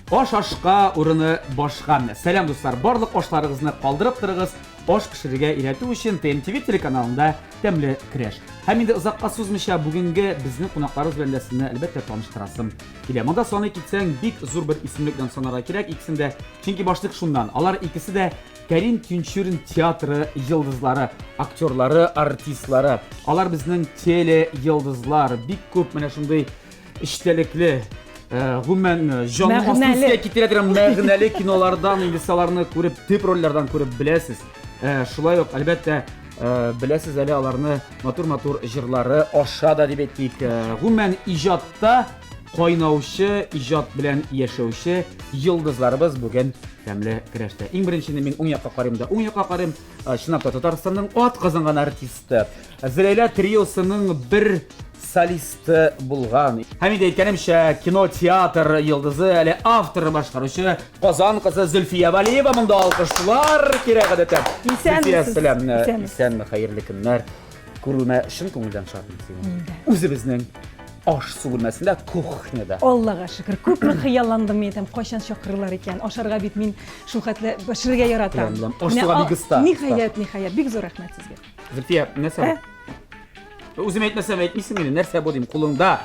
Аш ашка урыны башка. Сәлам, дуслар! Барлык ашларыгызны калдырып торыгыз. Аш пешерергә өйрәтү өчен ТМТВ телеканалында тәмле көрәш. Һәм инде озакка сузмыйча бүгенге безнең кунакларыбыз белән дә сезне әлбәттә таныштырасым килә. Монда саный китсәң, бик зур бер исемлек белән санарга кирәк икесен дә. Чөнки башлык шуннан. Алар икесе дә Кәрим Тинчурин театры йолдызлары, актерлары, артистлары. Алар безнең теле йолдызлар. Бик күп менә шундый эчтәлекле, э, гомумән, э, җанны астын өскә китерә торган мәгънәле кинолардан инде аларны күреп, төп рольләрдән күреп беләсез. Э, шулай ук, әлбәттә, беләсез әле аларны матур-матур җырлары аша да дип әйтик. Гомумән, иҗатта кайнаучы, иҗат белән яшәүче йолдызларыбыз бүген тәмле көрәштә. Иң беренчене мин уң якка карыйм да, уң якка карыйм. Чынлап та Татарстанның ат казанган артисты. Зөләйлә триосының бер солисты булган. Һәм инде әйткәнемчә, кино, театр йолдызы, әле автор башкаручы Казан кызы Зөлфия Валиева монда алкышлар кирәк гадәттә. Исәнмесез. Сәлам, исәнме, хәерле көннәр. Күрүемә чын күңелдән шатмын сине. Үзебезнең аш су бүлмәсендә, кухняда. Аллага шөкер, күпме хыялландым мин әйтәм, кайчан чакырырлар икән. Ашарга бит мин шул хәтле пешерергә яратам. Беләм, беләм. Аш суга бик оста. Ниһаять, ниһаять, бик зур рәхмәт сезгә. Зөлфия, нәрсә бу? Ә? Үзем әйтмәсәм, әйтмисең инде. Нәрсә бу дим, кулыңда.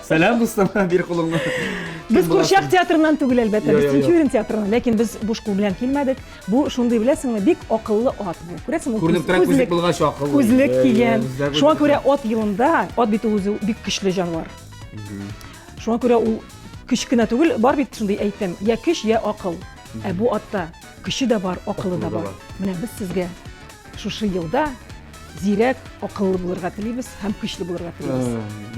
Сәлам, дустым, бир кулыңны. Без Курчак театрыннан түгел, әлбәттә, без Тинчурин театрыннан, ләкин без буш кул белән килмәдек. Бу шундый, беләсеңме, бик акыллы ат бу. Күрәсеңме, Күренеп тора, күзлек булгач акыллы. Күзлек кигән. Шуңа күрә ат елында, ат бит ул үзе бик көчле җанвар. Шуңа күрә ул көч кенә түгел, бар бит шундый әйтем, я көч, я акыл. Ә бу атта көче дә бар, акылы да бар. Менә без сезгә шушы елда зирәк, акыллы булырга телибез һәм көчле булырга телибез.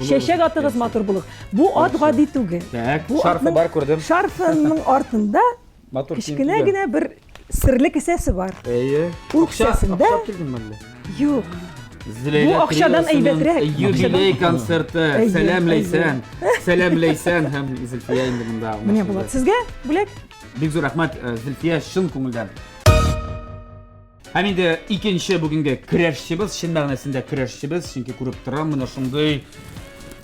Э, Чәчәк атыгыз, матур булыгыз. Бу ат гади түгел. Так, бу шарфы бар күрдем. Шарфының артында матур кечкенә генә бер серле кесәсе бар. Әйе. Ул кесәсендә Акча килдеңме әллә? Юк. Бу акчадан әйбәтрәк. Юбилей концерты. Сәлам Ләйсән. Сәлам Ләйсән һәм Зөлфия инде монда. Менә Булат, сезгә бүләк. Бик зур рәхмәт, э, Зөлфия, чын күңелдән. Һәм инде икенче бүгенге көрәшчебез, чын мәгънәсендә көрәшчебез, чөнки күреп торам, менә шундый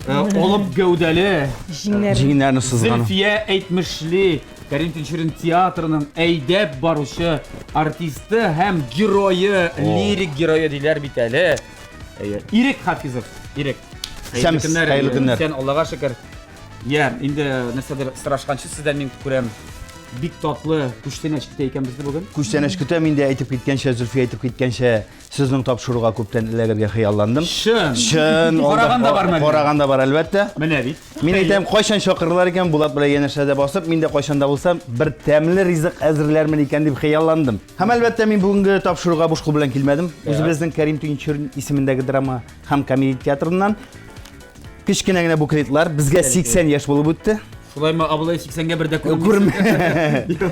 э, олып гәүдәле, Җиңнәрен. Җиңнәрне сызган. Зөлфия әйтмешли, Кәрим Тинчурин театрының әйдәп баручы артисты һәм герое, лирик герое диләр бит әле. Әйе. Ирек Хафизов, Ирек. Исәнмесез, хәерле көннәр. Исән, Аллага шөкер. Я, инде нәрсәдер сорашканчы сездән мин күрәм. Бик татлы күчтәнәч көтә икән безне бүген. Күчтәнәч көтә, мин дә әйтеп киткәнчә, Зөлфия әйтеп киткәнчә, сезнең тапшыруга күптән эләгергә хыялландым. Чын. Чын. Караган да бармы? Караган да бар, әлбәттә. Менә бит. Мин әйтәм, кайчан чакырырлар икән, Булат белән янәшәдә басып, мин дә кайчан да булса бер тәмле ризык әзерләрмен икән дип хыялландым. Һәм әлбәттә, мин бүгенге тапшыруга буш кул белән килмәдем. Үзебезнең Кәрим Тинчурин исемендәге драма һәм комедия театрыннан Кечкенә генә буклетлар. Безгә 80 яшь булып үтте. Шулаймы, абылай 80-гә бер дә күренмисең.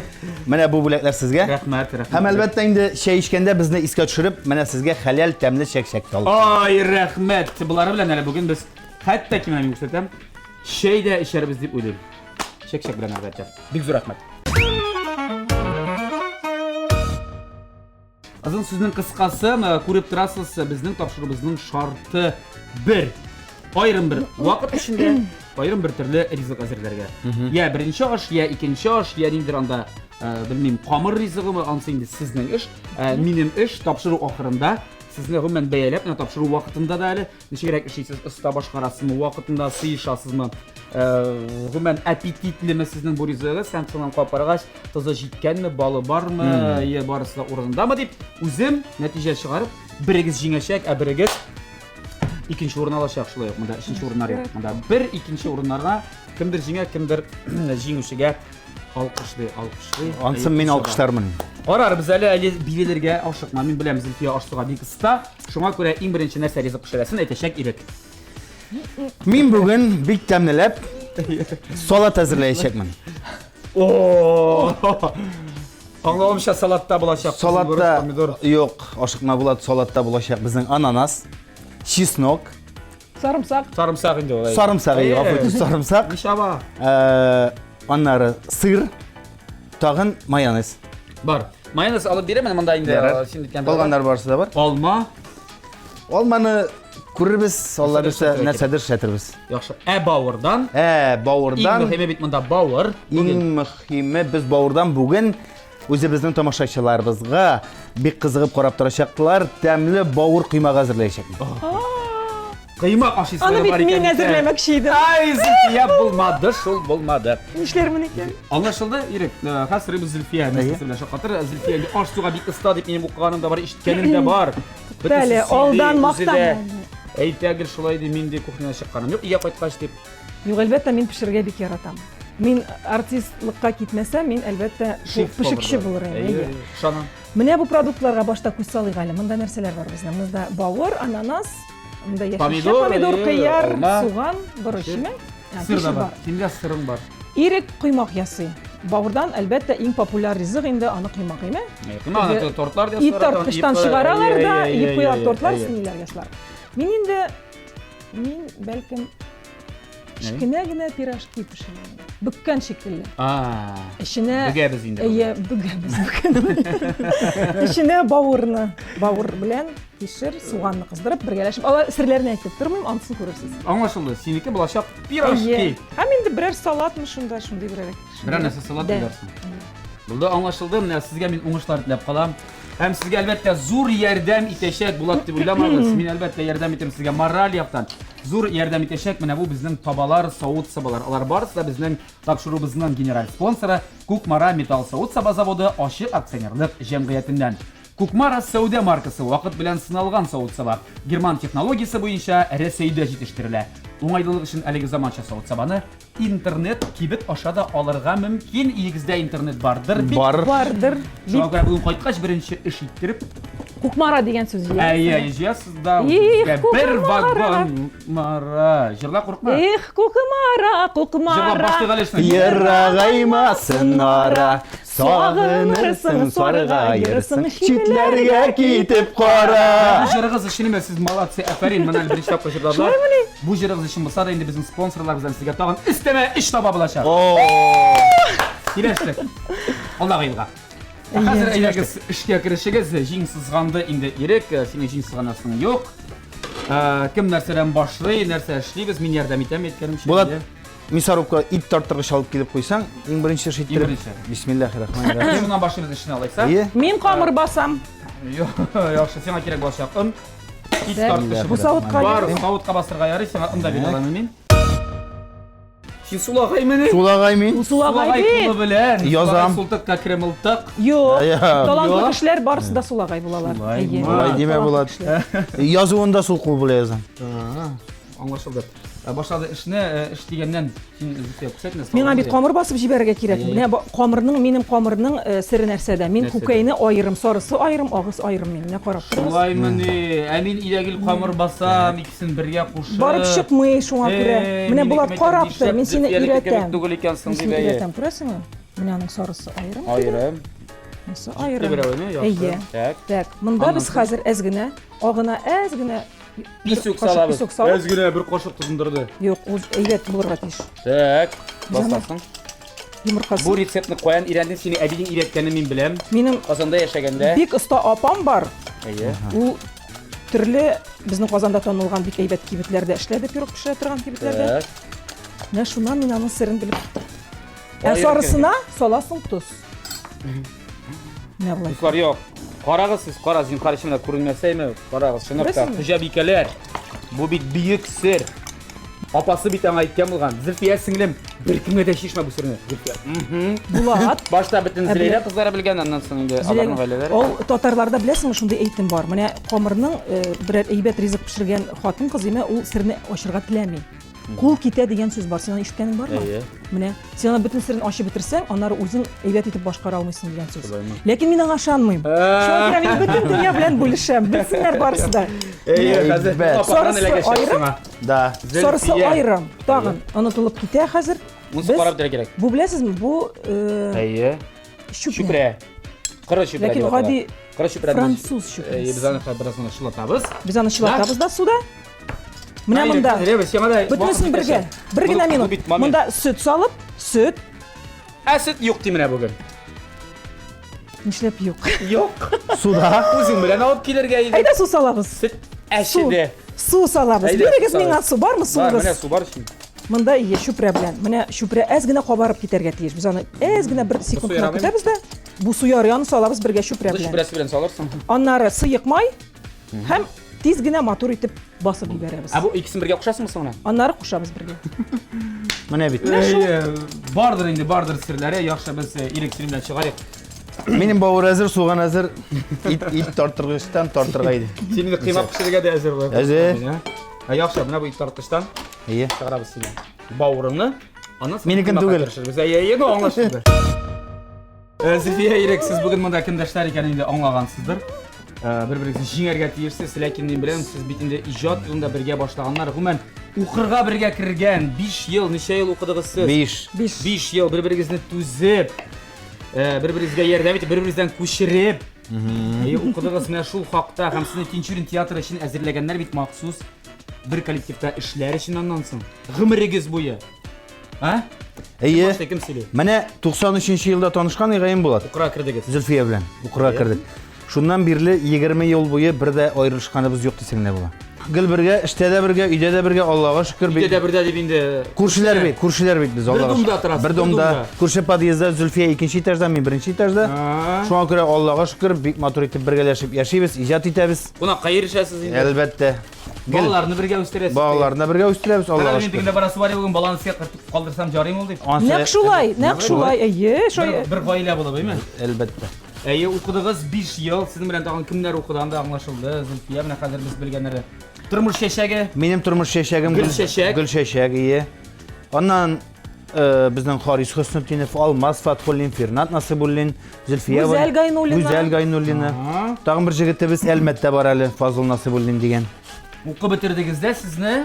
Менә бу бүләкләр сезгә. Рәхмәт, рәхмәт. Һәм әлбәттә инде чәй эчкәндә безне искә төшереп, менә сезгә хәләл тәмле чәк-чәк тә алып. Ай, рәхмәт. Болары белән әле бүген без хәтта ки менә мин күрсәтәм, чәй дә эчәрбез дип уйлыйм. Чәк-чәк белән әлбәттә. Бик зур рәхмәт. Озын сүзнең кыскасы, күреп торасыз, безнең тапшыруыбызның шарты бер. Аерым бер вакыт эчендә аерым бер төрле ризык әзерләргә. Я беренче аш, я икенче аш, я ниндидер анда, белмим, камыр ризыгымы, анысы инде сезнең эш. Минем эш тапшыру ахырында сезне гомумән бәяләп, менә тапшыру вакытында да әле ничегрәк эшлисез, оста башкарасызмы, вакытында сыешасызмы, гомумән аппетитлеме сезнең бу ризыгыгыз һәм шуннан кабып карагач, тозы җиткәнме, балы бармы, е барысы да урынындамы дип, үзем нәтиҗә чыгарып, берегез җиңәчәк, ә берегез икенче урын алачак шулай ук. Монда өченче урыннар юк. Монда бер икенче урыннарга кемдер җиңә, кемдер җиңүчегә алкышлый, алкышлый. Ансын мин алкышлармын. Карарбыз әле, әле бирелергә ашыкма. Мин беләм, Зөлфия аш-суга бик оста. Шуңа күрә иң беренче нәрсә ризык пешерәсен әйтәчәк Ирек. Мин бүген бик тәмлеләп салат әзерләячәкмен. О! Аңлавымча, салатта булачак. Салатта юк, ашыкма Булат, салатта булачак безнең ананас, чеснок, сарымсак. Сарымсак инде ул. Сарымсак, әйе, гафу итегез, сарымсак. Ничава. Э, аннары сыр, тагын майонез. Бар. Майонез алып бирәм, монда инде Ярар. син әйткән. Калганнар барысы да бар. Алма. Алманы Күрербез, Алла бирсә, нәрсәдер эшләтербез. Яхшы. Ә бавырдан? Ә бавырдан. Иң мөһиме бит монда бавыр. Иң мөһиме без бавырдан бүген үзебезнең тамашачыларыбызга бик кызыгып карап торачаклар, тәмле бавыр коймагы әзерләячәкмен. Коймак ашыйсы Аны бит мин әзерләмәкче идем. Ай, Зөлфия булмады, шул булмады. Нишләрмен икән? Аңлашылды, Ирек. Э, хәзер сорыйбыз Зөлфия нәрсәсе белән шаккатыр. Зөлфия инде аш-суга бик оста дип минем укыганым да бар, ишеткәнем дә бар. Әле алдан мактан. Әйтә гел шулай ди, мин ди кухнядан чыкканым юк, өйгә кайткач дип. Юк, әлбәттә, мин пешерергә бик яратам. Мин артистлыкка китмәсәм, мин әлбәттә пешекче булыр идем. Ышанам. Менә бу продуктларга башта күз салыйк әле. Монда нәрсәләр бар безнең? Монда бавыр, ананас, монда яшелчә, помидор, кыяр, суган, борыч, Сыр да бар. Синдә сырың бар. Ирек коймак ясый. Бавырдан, әлбәттә, иң популяр ризык инде аны коймак, әйме? Коймак аны тортлар ясыйлар. Ит тарткычтан чыгаралар да, иеп куялар тортлар, ниләр ясыйлар. Мин инде мин бәлкем кечкенә генә пирожки пешерәм. Бөккән шикелле. Эченә бөгәбез инде. Әйе, бөгәбез. Эченә бавырны, бавыр белән кишер, суганны кыздырып, бергәләшеп, алар серләрен әйтеп тормыйм, анысын күрерсез. Аңлашылды. Синеке булачак пирожки. Һәм инде берәр салатмы шунда, шундый берәр. Берәр нәрсә салат уйларсың. Булды, аңлашылды. Менә сезгә мин уңышлар теләп калам. Һәм сезгә әлбәттә зур ярдәм итәчәк Булат дип уйламагыз. Мин әлбәттә ярдәм итәм сезгә мораль яктан. Зур ярдәм итәчәк менә бу безнең табалар, савыт-сабалар. Алар барысы да безнең тапшыруыбызның генераль спонсоры Кукмара металл савыт-саба заводы ачык акционерлык җәмгыятеннән. Кукмара сәүдә маркасы вакыт белән сыналган савыт-саба. Герман технологиясе буенча Рәсәйдә җитештерелә. Уңайлылык өчен әлеге заманча савыт-сабаны интернет кибет аша да алырга мөмкин. Өегездә интернет бардыр бит? Бар. Бардыр. Шуңа күрә бүген кайткач беренче эш иттереп Кукмара дигән сүз җыясыз. Әйе, җыясыз да Их, бер Кукмара. вагон мара. Җырла курыкма. Эх, Кукмара, Кукмара. Җырлап башлыйк әле шуны. Ерагаймасын ара, Сагынырсың, саргаерсың, читләргә китеп кара. Бу җырыгыз өчен инде сез молодцы, афәрин, менә әле беренче тапкыр җырладылар. Шулаймыни? Бу җырыгыз өчен булса да инде безнең спонсорларыбыздан сезгә тагын өстәмә эш таба булачак. Киләштек. Алдагы елга. Ә хәзер әйдәгез эшкә керешегез. Җиң сызганды инде Ирек, синең җиң сызганасың юк. Кем нәрсәдән башлый, нәрсә эшлибез, мин ярдәм итәм әйткәнемчә. Булат, Мясорубка ит тарттыргыч алып килеп куйсаң, иң беренче эш иттереп. Иң беренче. Бисмиллахир рахманир рахим. Шуннан башлыйбыз эшне алайса. Әйе. Мин камыр басам. Яхшы, сиңа кирәк булачак он. Ит тарткычы. Бу савытка Бар, савытка басырга ярый, сиңа он да бирә алам мин. Син сулагай мени? Сулагай мин. Ул сулагай бит. кулы белән. Язам. Султыкка кремылтык. Юк. Талантлы кешеләр барысы да сулагай булалар. Алай димә Булат. Язуын да сул кул белән язам. Аңлашылды. Ә, Башлады эшне, э, эш дигәннән син Зөлфия күрсәтмә. Миңа бит камыр басып җибәрергә кирәк. Әйе. Менә бу камырның, минем камырның э, сере нәрсәдә? Мин Нәрсәдә? күкәйне аерым, сарысы аерым, агыз аерым мин. Менә карап торыгыз. Шулаймыни? Ә мин өйдә гел камыр басам, икесен бергә кушып. Барып чыкмый шуңа күрә. Э, Менә минеке Булат мәйтәм, карап тор, нишләп мин сине Зөлфиянеке кебек өйрәтәм. түгел икәнсең Мин дип сине әйе. өйрәтәм, күрәсеңме? Менә аның сарысы аерым. Аерым. Монысы аерым. Берәүне, яхшы. Әйе. Так. Так, монда Аннан без соң? хәзер әз генә, агына әз генә Песок кашык салабыз. Песок салып. Әз генә бер кашык тотындырды. Юк, ул әйбәт булырга тиеш. Так, басасың. Йомыркасы. Бу рецептны каян өйрәндең? Сине әбиең өйрәткәнен мин беләм. Минем Казанда яшәгәндә. Бик оста апам бар. Әйе. Ул төрле безнең Казанда танылган бик әйбәт кибетләрдә эшләде, пирог пешерә торган кибетләрдә. Так. Менә шуннан мин аның серен белеп тоттым. Ә сарысына саласың тоз. Менә болай. Дуслар, юк. Карагыз сез, кара, зинһар өчен менә күренмәсәйме? Карагыз, чынлап та, Күрәсеңме? хуҗабикәләр. Бу бит бөек сер. Апасы бит аңа әйткән булган. Зөлфия сеңлем, беркемгә дә чишмә бу серне. Зөлфия. Мгм. Булат. Башта бөтен Ә Зөләйдә белә- кызлары белгән, аннан соң инде Зөләй- аларның гаиләләре. Ул татарларда беләсеңме шундый әйтем бар. Менә камырның э, берәр әйбәт ризык пешергән хатын-кыз име, ул серне ачырга теләми. Кул китә дигән сүз бар. Син аны ишеткәнең бармы? Әйе. Менә син аны бөтен серен ачып бетерсәң, аннары үзең әйбәт итеп башкара алмыйсың дигән сүз. Шулаймы? Ләкин мин аңа ышанмыйм. Шуңа күрә мин бөтен дөнья белән бүлешәм. Белсеннәр барысы да. Әйе, хәзер Әйбәт. ападан Сарысы эләгәчәк аерым. сиңа. Да. Сарысы Зөлфия. аерым. Тагын онытылып китә хәзер. Монысы Без- карап торырга кирәк. Бу беләсезме? Бу э, Әйе. чүпрә. Чүпрә. Кыры чүпрә Ләкин дип атала. гади Кыры чүпрә. француз чүпрәсе. Без аны бераз гына чылатабыз. Без аны чылатабыз да суда. Менә монда. Бөтенесен бергә. Бер генә минут. Монда сөт салып, сөт. Ә сөт юк ди менә бүген. Нишләп юк? Юк. Суда. Үзең белән алып килергә иде. Әйдә су салабыз. Сөт әчеде. Су салабыз. Әйдә, Бирегез су миңа салабыз. су. Бармы Бар, суыгыз? менә су бар өчен. Монда ие чүпрә белән. Менә чүпрә әз генә кабарып китәргә тиеш. Без аны әз генә бер секунд кына ярамыймы? көтәбез дә. Бу су ярый, аны салабыз бергә чүпрә Бу белән. чүпрәсе белән салырсың. Аннары сыек май һәм тиз генә матур итеп басып җибәрәбез. Ә бу икесен бергә кушасыңмы соң менә? Аннары кушабыз бергә. Менә бит. Әйе, бардыр инде, бардыр серләре. Яхшы, без э, Ирек синең белән чыгарыйк. Минем бавыр әзер, суган әзер. Ит, ит тарттыргычтан тартырга иде. Син инде кыймак пешерергә дә әзер була. Әзер. Ә яхшы, менә бу ит тарткычтан Әйе. чыгарабыз синең бавырыңны. Аннан соң Минекен кыймакка түгел. керешербез. Әйе, әйе, ну аңлашылды. Э, Зөлфия Ирек, сез бүген монда көндәшләр икәнен инде аңлагансыздыр. Э, Бер-берегезне җиңәргә тиешсез, ләкин мин беләм, сез бит инде иҗат юлында бергә башлаганнар. Гомумән, укырга бергә кергән 5 ел, ничә ел укыдыгыз сез? 5. 5. 5 ел бер-берегезне түзеп, э, бер-берегезгә ярдәм итеп, бер-берегездән күчереп, әйе, укыдыгыз менә шул хакта һәм сезне Тинчурин театры өчен әзерләгәннәр бит махсус бер коллективта эшләр өчен аннан соң. Гомерегез буе. А? Әйе. Башта кем сөйли? Менә 93 елда танышкан Игаем Булат. Укырга кердегез. Зөлфия белән укырга кердек. Шуннан бирле 20 ел буе бер дә аерылышканыбыз юк дисәң дә була. Гел бергә, эштә дә бергә, өйдә дә бергә, Аллага шөкер. Өйдә дә бердә дип инде. Күршеләр бит, күршеләр бит без, Аллага. домда шөкер. торасыз, Бер бер домда. домда. Күрше подъездда Зөлфия икенче этажда, мин беренче этажда. А. Шуңа күрә Аллага шөкер, бик матур итеп бергәләшеп яшибез, иҗат итәбез. Кунакка йөрешәсез инде. Әлбәттә. Гел Балаларны бергә үстерәсез. балаларны бергә үстерәбез, Аллага Хәзер мин шөкер. тегендә барасы бар бүген баланы сезгә кертеп калдырсам ярыймы ул дип. Ансы- Нәкъ шулай, нәкъ шулай, әйе, шулай. Бер, бер гаилә булып, әйме? Әлбәттә. Әйе, укыдыгыз 5 ел, сезнең белән тагын кемнәр укыды, анда аңлашылды. Зөлфия менә хәзер без белгәннәре. Тормыш чәчәге. Минем тормыш чәчәгем Гөлчәчәк. Гөлчәчәк, ие. Аннан э, безнең Харис Хөснетдинов, Алмаз Фатхуллин, Фернат Насыйбуллин, Зөлфия Гүзәл Гайнуллина. Гүзәл Гайнуллина. Ага. Тагын бер җегетебез Әлмәттә бар әле, Фазыл Насыйбуллин дигән. Укып бетердегез дә сезне.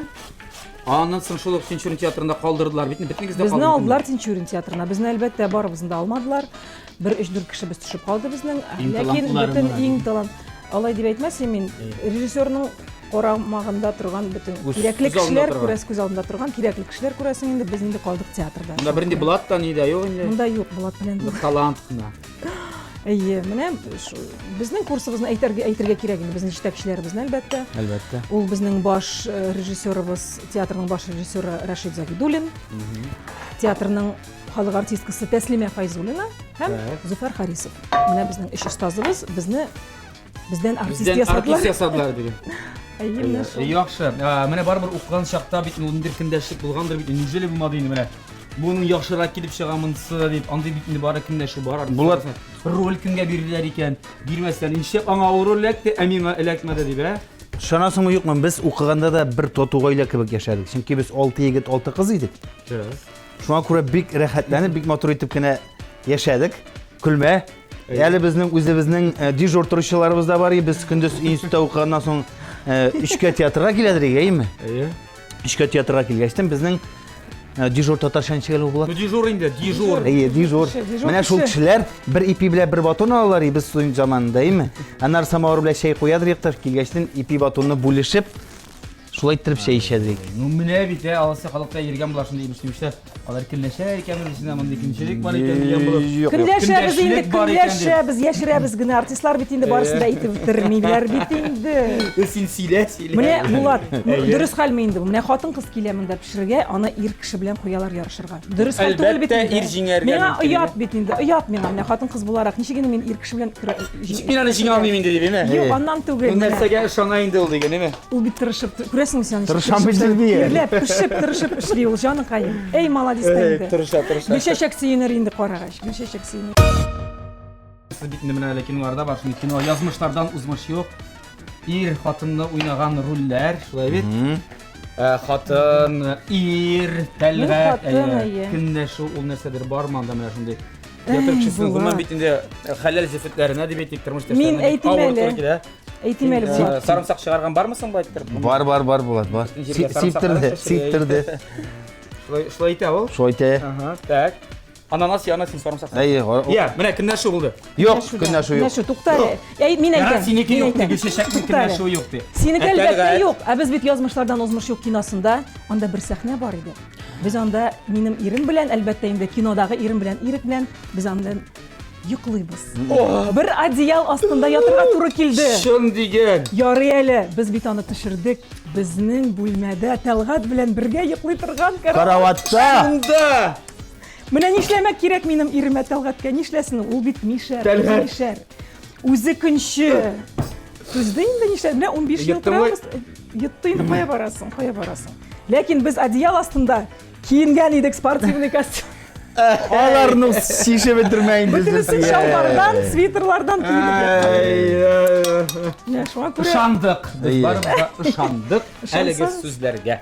Аннан соң шул ук Тинчурин театрында калдырдылар бит. Бөтенегез дә Безне калды. алдылар Тинчурин театрына. Безне әлбәттә барыбызны да алмадылар. Бер өч-дүрт кешебез төшеп калды безнең. Иң Ләкин талантлылары бөтен мына. иң талант. Алай дип әйтмәс мин. Режиссерның карамагында торган бөтен Үз- кирәкле күз алдында кешеләр торган. күрәс күз алдында торган кирәкле кешеләр күрәсең инде без инде калдык театрда. Монда бернинди Булат та ни дә юк инде. Монда юк Булат белән. Бер талант кына. Әйе, менә шу- безнең курсыбызны әйтергә әйтергә кирәк инде безнең җитәкчеләребезне әлбәттә. Әлбәттә. Ул безнең баш э, режиссерыбыз, театрның баш режиссеры Рәшит Загидуллин, театрның халык артисткасы Тәслимә Файзуллина һәм Так. Зөфәр Харисов. Менә безнең өч остазыбыз безне бездән артист Бездән ясадылар. артист ясадылар диген. Әйе, менә шул. Яхшы. Ә, Менә барыбер укыган чакта бит ниндидер көндәшлек булгандыр бит. Неужели булмады инде менә? Буның яхшырак килеп чыга монысы дип, андый бит инде бары көндәшү бар. Булат. Роль кемгә бирелер икән? Бирмәстән нишләп аңа ул роль эләкте, ә миңа эләкмәде дип, ә? Ышанасыңмы юкмы, без укыганда да бер тату гаилә кебек яшәдек. Чөнки без 6 егет, 6 кыз идек. Шуңа күрә бик рәхәтләнеп, бик матур итеп кенә яшәдек. Көлмә. Әле безнең үзебезнең э, дежур торучыларыбыз да бар. Без көндез институтта укыганнан соң э, өчкә театрга киләдер идек, әйеме? Әйе. Өчкә театрга килгәчтен безнең э, дежур татарча ничек әле ул була? Ну дежур инде, дежур. Әйе, дежур. Кеше, дежур Менә шул кеше. кешеләр бер ипи белән бер батон алалар, без студент заманында, әйеме? Аннары самавыр белән чәй куядыр идек та, килгәчтен ипи батонны бүлешеп, шулай иттереп чәй эчәдек. Ну менә бит, ә, алысы халыкта йөргән була шундый имеш-мимешләр. Алар көнләшә икән, үзенә мондый көнчелек бар икән дигән булып. Юк, юк. Көнләшәбез инде, Көндәшлек бар икән дип. көнләшәбез, яшерәбез генә. Артистлар бит инде барысын да әйтеп бетермиләр бит инде. Э, Син сөйлә, сөйлә. Менә Булат, дөрес хәлме инде бу? Менә хатын-кыз килә монда пешерергә, аны ир кеше белән куялар ярышырга. Дөрес хәл түгел бит Әлбәттә, инде. ир җиңәргә Миңа мөмкин. оят бит инде, оят миңа. Менә хатын-кыз буларак ничек инде мин ир кеше белән Ничек мин аны җиңә алмыйм инде дип, әйме? Юк, аннан түгел. Бу менә. нәрсәгә ышана инде ул дигән, әйме? Ул бит тырышып, күрәсеңме син аны? ничек Тырышам бит тырышып, Зөлфия. Тирләп, пешеп, тырышып эшли ул, җаныкаем. Эй, молодец та инде. Тырыша, тырыша. Гөлчәчәк сөенер инде карагач. Гөлчәчәк сөенер. Сез бит инде менә әле киноларда бар шундый кино язмышлардан узмыш юк. Ир хатынны уйнаган рольләр, шулай бит? Ә, Хатын, ир, тәлгать, хатын, әйе. әйе. Көнләшү ул нәрсәдер бармы анда менә шундый. Театр кешесенең Булат. гомумән бит инде хәләл җефетләренә дип әйтик, тормыш Мин иптәшләренә бик әйтим авыр әле. туры килә. Әйтим әле, Э, Булат. Сарымсак чыгарган бармы соң болай иттереп? Бар, бар, бар, Булат, бар. Җиргә сарымсаклар Сиптерде, чәчрәй. сиптерде. Шулай шулай итә ул. Шулай итә. Ага, так. Ананас яна син сарымсак. Әйе, Я, менә көнләшү булды. Юк, көнләшү юк. Көнләшү, тукта әле. Әй, мин Ярар, әйтәм. синеке мин юк, әйтәм. Гөлчәчәкнең Тукта әле. көнләшүе юк ди. Синеке Ә әлбәттә Тәлгать? юк. Ә без бит язмышлардан узмыш юк киносында, анда бер сәхнә бар иде. Без анда минем ирем белән, әлбәттә инде кинодагы ирем белән, Ирек белән без анда Йоклыйбыз. Бер одеял астында ятырга туры килде. Чын диген. Ярый әле, без бит аны төшердек. Безнең бүлмәдә Тәлгать белән бергә йоклый торган караватта. Шунда. Менә нишләмәк кирәк минем иремә Тәлгатькә? Нишләсен ул? Ул бит мишәр. Тәлгать. Мишәр. Үзе көнче. Түзде инде нишләп? Менә 15 ел торабыз. Йотты инде, кая барасың, кая барасың? Ләкин без одеял астында киенгән идек спортивный костюм. Аларны шешеп бетермә инде. Бөтенесен чалбардан, свитерлардан киенеп. Менә шуңа күрә ышандык. Без барыбыз да ышандык әлеге сүзләргә.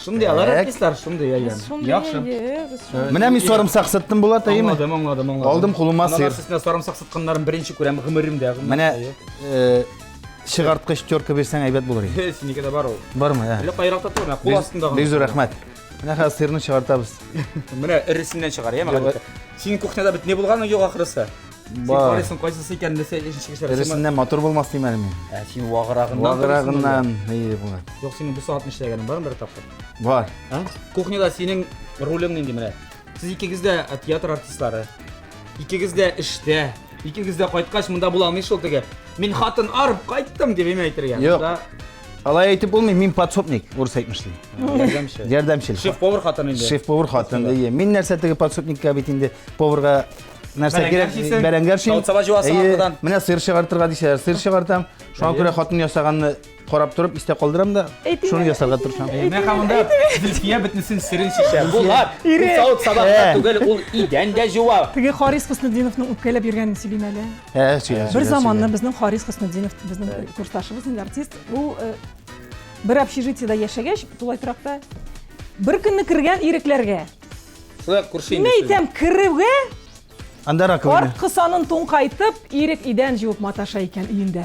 Шундый алар артистлар, шундый әйе. Яхшы. Менә мин сарымсак сыттым Булат, әйеме? Аңладым, аңладым, аңладым. Алдым кулыма сыр. Ананас сарымсак сытканнарын беренче күрәм гомеремдә. Менә чыгарткыч терка бирсәң әйбәт булыр иде. Синеке дә бар ул. Бармы? Әллә кайракта түгел, кул астында гына. Бик зур рәхмәт. Менә хәзер сырны чыгартабыз. Менә эресеннән чыгар, яме гадәттә. Синең кухняда бит не булганы юк ахрысы. Син карыйсың, кайсысы икәнен белсә, ничек эшләрсең. Эресеннән матур булмас дим әле мин. Ә син ваграгыннан. Ваграгыннан, әйе, була. Юк, синең бу сәгатьне эшләгәнең бармы бер тапкыр? Бар. А? Кухняда синең ролең нинди менә? Сез икегез дә э, театр артистлары. Икегез дә эштә. Икегез дә кайткач монда була алмый шул теге. Мин хатын арып кайттым дип әйтергә. әйтергә. Юк. Алай әйтеп булмый, мин подсобник, урыс әйтмешли. Ярдәмче. Ярдәмче. Шеф-повар хатын инде. Шеф-повар хатын, әйе. Мин нәрсә теге подсобникка бит инде поварга нәрсә кирәк, бәрәңге арчыйм. Савыт-саба җуасың аркадан. Менә сыр чыгартырга дисәләр, сыр чыгартам. Шуңа күрә хатын ясаганны карап торып истә калдырам да, шуны ясарга тырышам. Менә һәм монда Зөлфия бөтенесен серен чишә. Булат, ул савыт саба гына түгел, ул идән дә җуа. Теге Харис Хөснетдиновның үпкәләп йөргәнен сөйлим әле. Ә, сөйлә, Бер заманны безнең Харис Хөснетдинов, безнең курсташыбыз инде артист, ул э, бер общежитиедә яшәгәч, тулай торакта, бер көнне кергән ирекләргә. Шулай күрше инде. Мин әйтәм, керүгә Анда раковина. Арткы санын туңкайтып, Ирек идән җуып маташа икән өендә.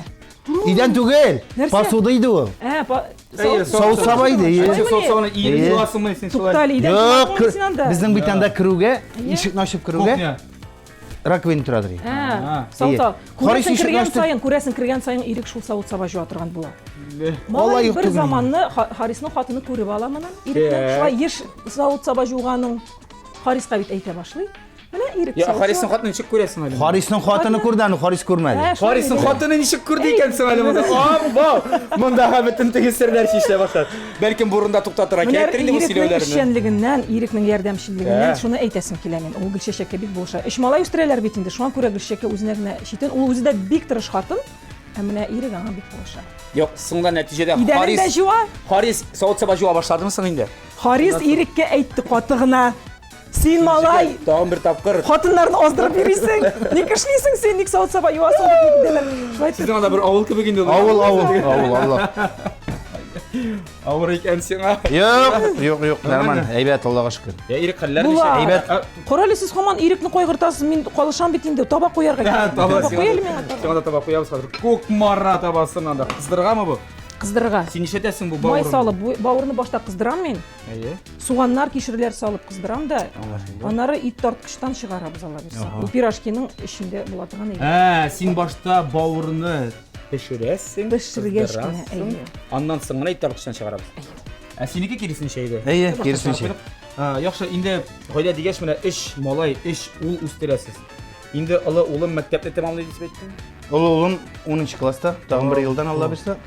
Идән түгел, Нәрсә? посуда иде ул. Ә, па... Савыт саба иде, Әйе. әйе. Савыт сабаны иереп Әйе. җуасыңмы син шулай? Туктале, идән Юк, җуасыңмы син анда? безнең бит анда керүгә, ишекне ачып керүгә, Кухня. раковина торадыр. Ә, А. савыт саба. Харис Күрәсең ишекне кергән ачты. саен, күрәсең кергән саен Ирек шул савыт саба җуа торган була. Алай Малай юк бер түгел. заманны Харисның хатыны күреп ала моны. Ирекнең Ә. шулай еш савыт саба җуганын Хариска бит әйтә башлый. Менә Ирек Я, Харисның хатынын ничек күрәсең әле? Харисның хатыны күрде аны, Харис күрмәде. Харисның хатыны ничек күрде икән соң әле монда? Абау! Мондагы бөтен теге серләр чишелә башлады. Бәлкем бу урында туктатырга кирәктер инде бу сөйләүләрне. Эшчәнлегеннән, Ирекнең ярдәмчеллегеннән шуны әйтәсем килә мин. Ул Гөлчәчәккә бик булыша. Өч малай үстерәләр бит инде, шуңа күрә Гөлчәчәккә үзенә генә читен. Ул үзе дә бик тырыш хатын, ә менә Ирек аңа бик булыша. Юк, соңда нәтиҗәдә Идәнен дә җуа. Харис савыт-саба җуа башладымы соң инде? Харис Иреккә әйтте каты гына. Син малай! Тагын бер тапкыр. Хатыннарны аздырып йөрисең. Ник эшлисең син? Ник савыт-саба юасың дип киттеләр. Шулай итеп. Сезнең анда бер авыл кебек инде. Авыл, авыл, авыл, алла. Авыр икән сиңа. Юк, юк, юк, нормально. Әйбәт, Аллага шөкер. Я Ирек хәлләр ничек? Әйбәт. Кара әле, сез һаман Ирекне кайгыртасыз. Мин калышам бит инде. Таба куярга кирәк. Таба куй әле миңа таба. Сиңа да таба куябыз хәзер. Кукмара табасын анда. Кыздыргамы бу? Кыздырырга. Син нишләтәсең бу бавырны? Май салып, бавырны башта кыздырам мин. Әйе. Суганнар, кишерләр салып кыздырам да, аннары ит тарткычтан чыгарабыз алла бирса. Бу пирожкиның эчендә була торган әйбер. Ә, син башта бавырны пешерәсең, Пешергәч кенә, әйе. Аннан соң гына ит тарткычтан чыгарабыз. Әйе. Ә синеке киресенчә иде. Әйе, киресенчә. Яхшы, инде гаилә дигәч, менә өч малай, өч ул үстерәсез. Инде олы улым мәктәпне тәмамлый дип әйттең. Олы улым 10 класста, тагын бер елдан Алла бирсә.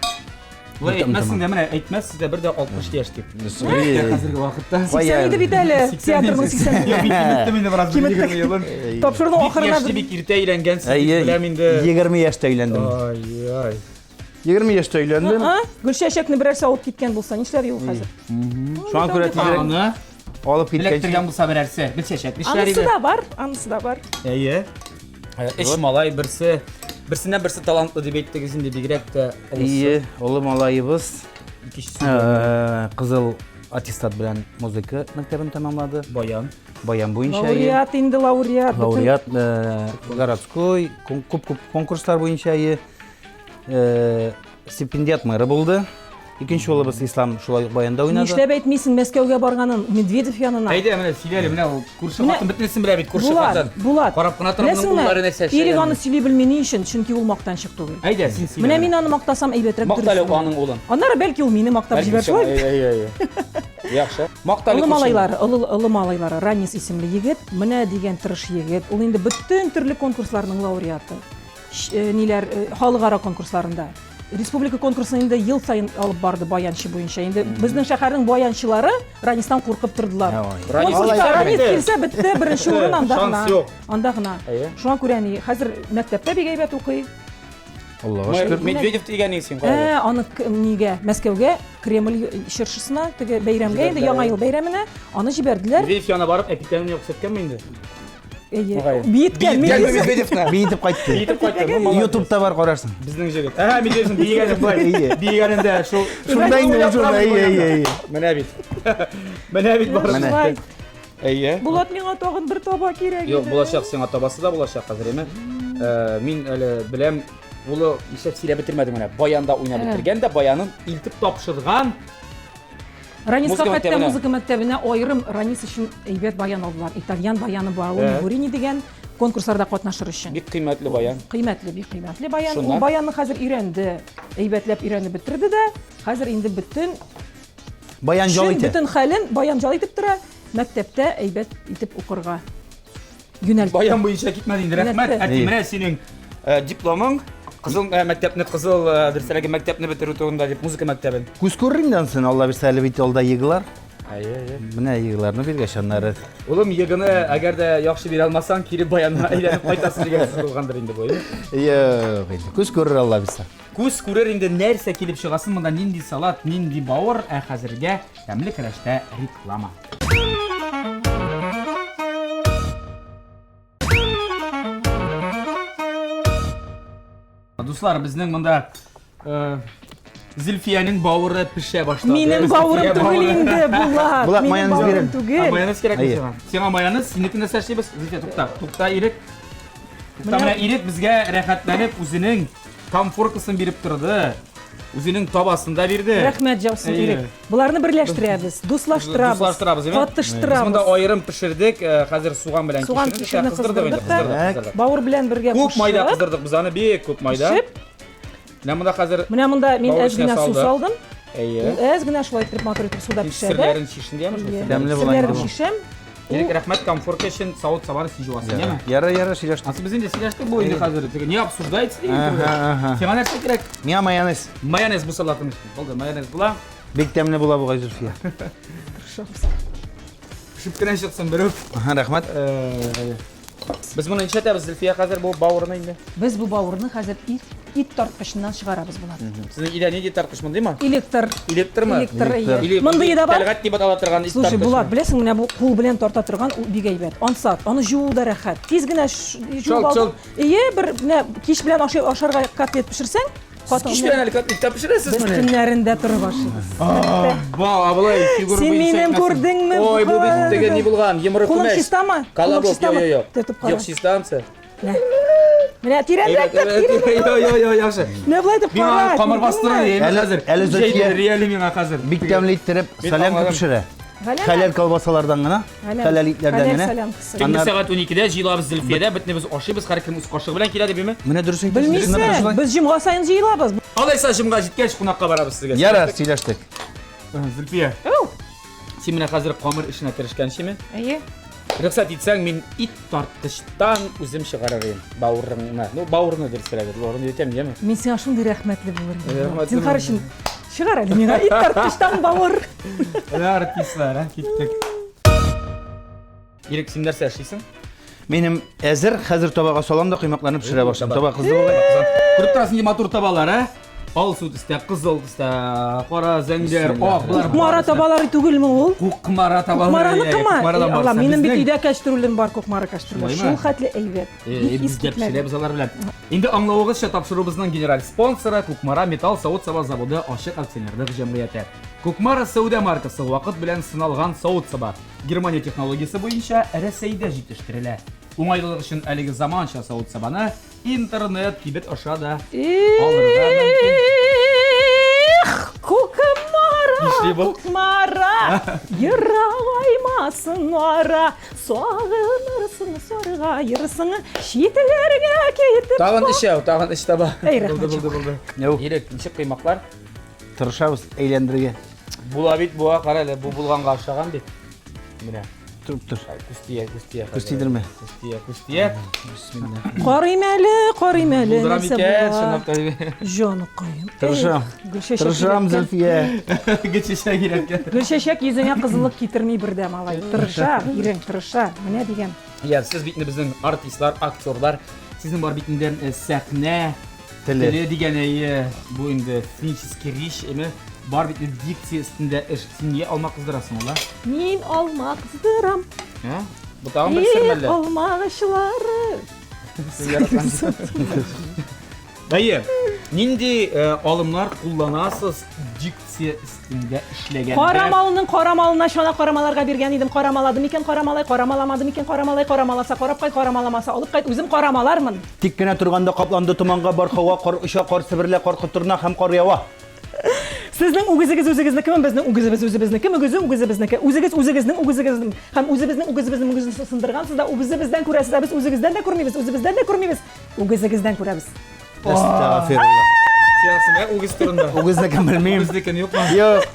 Болай әйтмәссең дә, менә әйтмәссез дә бер дә 60 яшь дип. Хәзерге вакытта. 80 иде бит әле. Театрның 80. Юк, мин киметтем инде бераз, бер 20 елын. Тапшыруның ахырына. Бик яшьли, бик иртә өйләнгәнсез дип беләм инде. 20 яшьтә өйләндем. Ай-ай. 20 яшьтә өйләндем. Гөлчәчәкне берәрсе алып киткән булса, нишләр ул хәзер? Шуңа күрә тизрәк Аны алып киткән. Эләктергән булса берәрсе, Гөлчәчәк нишләр иде? Анысы да бар, анысы да бар. Әйе. Өч малай, берсе берсеннән берсе талантлы дип әйттегез инде, бигрәк тә олысы. Ие, олы малаебыз икенчесе кызыл аттестат белән музыка мәктәбен тәмамлады. Баян. Баян буенча. Лауреат инде, лауреат. Лауреат, городской, күп-күп конкурслар буенча стипендиат мэры булды. Икенче улыбыз Ислам шулай ук баянда уйнады. Нишләп әйтмисең Мәскәүгә барганын, Медведев янына? Әйдә, менә сөйлә әле, менә ул күрше хатын бөтенесен белә бит, күрше хатын. Булат, Карап кына тора, моның уллары нәрсә эшли. Ирек аны сөйли белми ни өчен? Чөнки ул мактанчык түгел. Әйдә, син сөйлә. Менә мин аны мактасам әйбәтрәк Макта әле аның улын. Аннары бәлки ул мине мактап җибәрер шулай. Әйе, әйе. Яхшы. Мактали Олы малайлары, олы, олы малайлары Ранис исемле егет, менә дигән тырыш егет. Ул инде бөтен төрле конкурсларның лауреаты. Э, ниләр, э, халыкара конкурсларында. Республика конкурсын инде ел сайын алып барды баянчы буенча. Инде безнең шәһәрнең баянчылары Ранистан куркып тордылар. Конкурста Ранис килсә бетте, беренче урын анда гына. Анда гына. Шуңа күрә ни, хәзер мәктәптә бик әйбәт укый. Аллага шөкер. Медведев дигән син кая? Ә, аны нигә? Мәскәүгә, Кремль чыршысына, теге бәйрәмгә инде Яңа ел бәйрәменә аны җибәрделәр. Медведев янына барып, әпитәне күрсәткәнме инде? Әйе. Биеткән, Медведевны. Биетеп кайтты. Биетеп кайтты. Ну, молодец. Ютубта бар карарсың. Безнең җегет. Әһә, Медведевның биегәне болай. Әйе. Биегәнендә шул. Шунда инде ул шунда, әйе, әйе, әйе. Менә бит. Менә бит бар. Менә. Шулай. Әйе. Булат миңа тагын бер таба кирәк Юк, иде. булачак сиңа табасы да булачак хәзер, әйме? Э, Мин әле беләм, улы нишләп сөйләп бетермәдең менә. Баянда уйнап Ә. бетергән дә баянын илтеп тапшырган. Ранисқа Музыка хәтта мәктәбенә. музыка мәктәбенә аерым Ранис өчен әйбәт баян алдылар. Итальян баяны бар, ул Ә. Буrini дигән конкурсларда катнашыр өчен. Бик кыйммәтле баян. Кыйммәтле, бик кыйммәтле баян. Шуннан? Ул баянны хәзер өйрәнде. Әйбәтләп өйрәнеп бетерде дә, хәзер инде бөтен Баян жал чын итә. бөтен хәлен баян жал итеп тора. Мәктәптә әйбәт итеп укырга юнәлтте. Баян буенча китмәде инде. Рәхмәт. Юнәлтте. Әти, менә синең э, дипломың. Кызыл э, мәктәпне, кызыл э, дөресрәге мәктәпне бетерү турында дип музыка мәктәбен. Күз күрер инде ансын, Алла бирсә әле бит алда егылар. Әйе, әйе. Менә егыларны биргәч аннары. Улым, егыны әгәр дә яхшы бирә алмасаң, кире баянга әйләнеп кайтасың дигән сүз булгандыр инде бу. әйе? Юк инде. Күз күрер Алла бирсә. Күз күрер инде нәрсә килеп чыгасын монда нинди салат, нинди бавыр, ә хәзергә тәмле көрәштә реклама. Дуслар, безнең монда э, Зөлфиянең бавыры пешә башлады. Минем бавырым Зөлфия түгел бавыры. инде, Булат. Булат, Минем майонез бавырым бирәм. А, түгел. майонез кирәкме Әйе. сиңа? Сиңа майонез, синеке нәрсә эшлибез? Зөлфия, тукта, тукта, Ирек. Тукта, Менә- менә Ирек безгә рәхәтләнеп үзенең комфоркасын биреп торды. Үзенең табасын да бирде. Рәхмәт җаусын, Әйе. Ирек. Боларны берләштерәбез, дуслаштырабыз. Дуслаштырабыз, әйме? Катыштырабыз. Без монда аерым пешердек, э, хәзер суган белән Суган кишерне кишерне кыздырдык инде, кыздырдык та. кыздырдык, кыздырдык. Бавыр белән бергә Күп майда кушып, кыздырдык без аны, бик күп майда. пешеп, Менә монда хәзер Менә монда мин Бавыр әз эченә генә су салдык. салдым. Әйе. Ул әз генә шулай итеп матур итеп суда пешә дә. Серләрен чишен дияме шул? Әйе. Тәмле була Серләрен инде бу. чишәм. Ирек, рәхмәт комфорка өчен савыт-сабаны син җуасың, яме? Ярар, ярар, сөйләштек. Ансы без инде сөйләштек бу инде хәзер. Теге не обсуждается дигән Ага, кебек. ага. Сиңа нәрсә кирәк? Миңа майонез. Майонез бу салатның өчен. Булды, майонез була. Бик тәмле була бугай Зөлфия. Тырышабыз. Пешеп кенә чыксын берүк. Ага, рәхмәт. Э, Без моны нишләтәбез, Зөлфия, хәзер бу бавырны инде? Без бу бавырны хәзер ит, ит тарткычыннан чыгарабыз була. Сезнең өйдә нинди тарткыч мондыймы? Электр. Электрмы? Электр, әйе. Или Мондые да бар. Тәлгать дип атала торган ит Слушай, тарткычмы? Булат, беләсең, менә бу кул белән тарта торган ул бик әйбәт. Ансат, аны җуу да рәхәт. Тиз генә җуып Чал, алдың. чал. Ие, бер менә кич белән ашый ашарга котлет пешерсәң, Сез кич белән әле котлет та пешерәсез Без мени? төннәрендә торып ашыйбыз. Ба, абылай, фигура Син буенча минем әйтмәсен. күрдеңме? Ой, бу бит теге ни булган, йомры Кулың күмәч. чистамы? Кулың Колобок, чистамы? юк, юк, юк. Тотып кара. Юк, чиста ансы. Менә. Менә тирәнрәк тот, тирәнрәк. Йо, йо, йо, яхшы. Менә болай итеп Миңа кара. камыр бастыра, күрдеңме? әйме Әле- хәзер. әле Зөлфия- Җәйде, реале миңа хәзер. Бик тәмле иттереп Мин солянка аңладым. пешерә. Галәмә. Хәләл колбасалардан гына, Хәләл. хәләл итләрдән Хәләл генә. солянкасы. Төнге Аннары- сәгать 12-дә җыелабыз Зөлфиядә, бөтенебез ашыйбыз, һәркем үз кашыгы белән килә дип, әйме? Менә дөрес әйтәсез. Чынлап та Белмисең, шулай. без җомга саен җыелабыз. Алайса җомга җиткәч кунакка барабыз сезгә. Ярар, сөйләштек. Зөлфия, син менә хәзер камыр эшенә керешкәнчеме? Әйе. Рөхсәт итсәң, мин ит тарткычтан үзем чыгарыр идем бавырыңны. Ну, бавырны дөресрәге, бавырны әйтәм, яме? Мин сиңа шундый рәхмәтле булыр идем. Рәхмәтле Зинһар булыр. өчен чыгар әле миңа ит тарткычтан бавыр. Менә артистлар, ә, киттек. Ирек, син нәрсә эшлисең? Минем әзер, хәзер табага салам да коймакларны пешерә башлыйм. Таба кызды бугай. Күреп торасың, нинди матур табалар, ә? Алсу төстә, кызыл төстә, кара, зәңгәр, ак, болар. Кукмара табалары түгелме ул? Кукмара табалары. Кукмараныкымы? Кукмарадан Эй, Алла, барса. минем бит Безнең- өйдә кәчтрүлем бар, кукмара кәчтрүле. Шулаймы? Шул хәтле әйбәт. Э, Бик Без дә искитмәле. пешерәбез алар белән. Инде аңлавыгызча тапшыруыбызның генераль спонсоры Кукмара металл савыт-саба заводы ачык акционерлык җәмгыяте. Кукмара сәүдә маркасы вакыт белән сыналган савыт-саба. Германия технологиясе буенча Рәсәйдә җитештерелә. Уңайлылык өчен әлеге заманча савыт-сабаны интернет кибет аша да алырга мөмкин. Эх, Кукмара, Нишли бу? Кукмара, ерагаймасын ара, сагынырсың, саргаерсың, читләргә китеп. Тагын өчәү, тагын өч таба. Әй, рәхмәт Булды, булды, булды. Юк. Ирек, ничек коймаклар? Тырышабыз әйләндерергә. Була бит, була, кара әле, бу булганга охшаган бит. Менә. Торып тор. Күз тия, күз тия. Күз тидермә. Күз тия, күз тия. Бисмилла. Карыйм әле, карыйм әле, Булдырам нәрсә икән, була. чынлап та. Җаныкаем. Тырышам. Эх, Гөлчәчәк Тырышам, өйрәткән. Зөлфия. Гөлчәчәк өйрәткән. Гөлчәчәк йөзеңә кызыллык китерми бер дә, малай. Тырыша, ирең, тырыша. Менә дигән. Я, сез бит инде безнең артистлар, актерлар. Сезнең бар бит инде э, сәхнә Теле. теле дигән әйе, бу инде сценический речь, әме бар бит инде дикция өстендә эш. Син нигә алма кыздырасың, ула? Мин алма кыздырам. Ә? Бу тагын бер сер Эх, мәллә? алма агачлары. Сез яраткансыз. Әйе, нинди э, алымнар кулланасыз дикция өстендә эшләгәндә? Карамалның карамалына чана карамаларга биргән идем. Карамалады микән карамалай, карамаламады микән карамалай, карамаласа карап кайт, карамаламаса алып кайт, үзем карамалармын. Тик кенә торганда капланды томанга бар һава, кар оча, кар себерелә, кар котырына һәм кар ява. Сезнең үгезегез үзегезнекеме, безнең үгезебез үзебезнеке, мөгезе үгезебезнеке. Үзегез үзегезнең үгезегезнең һәм үзебезнең үгезебезнең мөгезен сындыргансыз да үзебездән күрәсез, ә без үзегездән дә күрмибез, үзебездән дә күрмибез, үгезегездән күрәбез. Әстәгафирулла. Сеансым, ә, үгез турында. Үгезнекен белмим. Үгезнекен юкмы? Юк.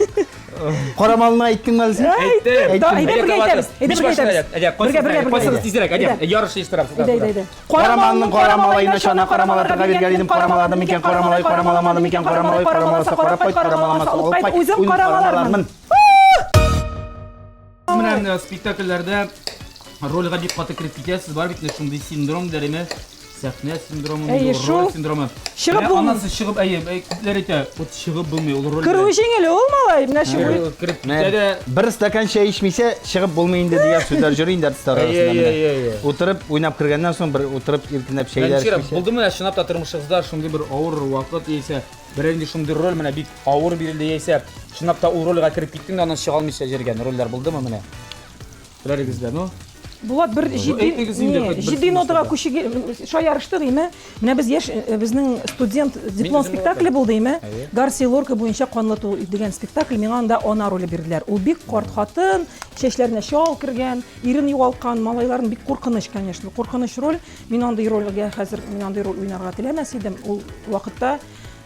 Карамалны әйттеңме әле син? Әйттем. Да, әйдә бергә әйтәбез. Әйдә бергә әйтәбез. Әйдә, Бергә, бергә, бергә. кайсыгыз тизрәк? Әйдә, ярыш оештырабыз. Әйдә, әйдә, әйдә. Карамалның карамалайына чана карамалатырга биргән идем, карамалады микән, карамалай, карамаламады микән, карамалай, карамаласа карап кайт, карамаламаса алып кайт, Үзем карамалармын. Менә менә спектакльләрдә рольгә бик каты кереп китәсез, бар бит шундый синдром дәреме, сәхнә синдромы, Әйе, роль шул. синдромы. Чыгып Менә булмый. Анасы чыгып, әйе, әй, күпләр әйтә, вот чыгып булмый ул роль. Керүе җиңел ул, малай. Менә чыгу. Кереп китә дә Бер стакан чәй эчмисә, чыгып булмый инде дигән сүзләр йөри инде артистлар Әйе, арасында. менә. әйе, әйе. Утырып, уйнап кергәннән соң бер утырып иркенләп чәйләр Әлфира, эчмичә. булды менә чынлап та тормышыгызда шундый бер авыр вакыт яисә берәр инде шундый роль менә бик авыр бирелде яисә чынлап та ул рольгә кереп киттең дә аннан чыга алмыйча йөргән рольләр булдымы менә? Берәрегездә, ну? Булат бер җитди әйтегез инде, не, хоть бер җитди сүз нотага булса. күчеге шаярыштык име? Менә без яшь э, безнең студент диплом үзем спектакле булды име? Әйе. Гарсия Лорка буенча Канлы ту дигән спектакль миңа анда ана роле бирделәр. Ул бик карт хатын, чәчләренә чал кергән, ирен югалткан, малайларын бик куркыныч, конечно, куркыныч роль. Мин андый рольгә хәзер мин андый роль уйнарга теләмәс идем. Ул вакытта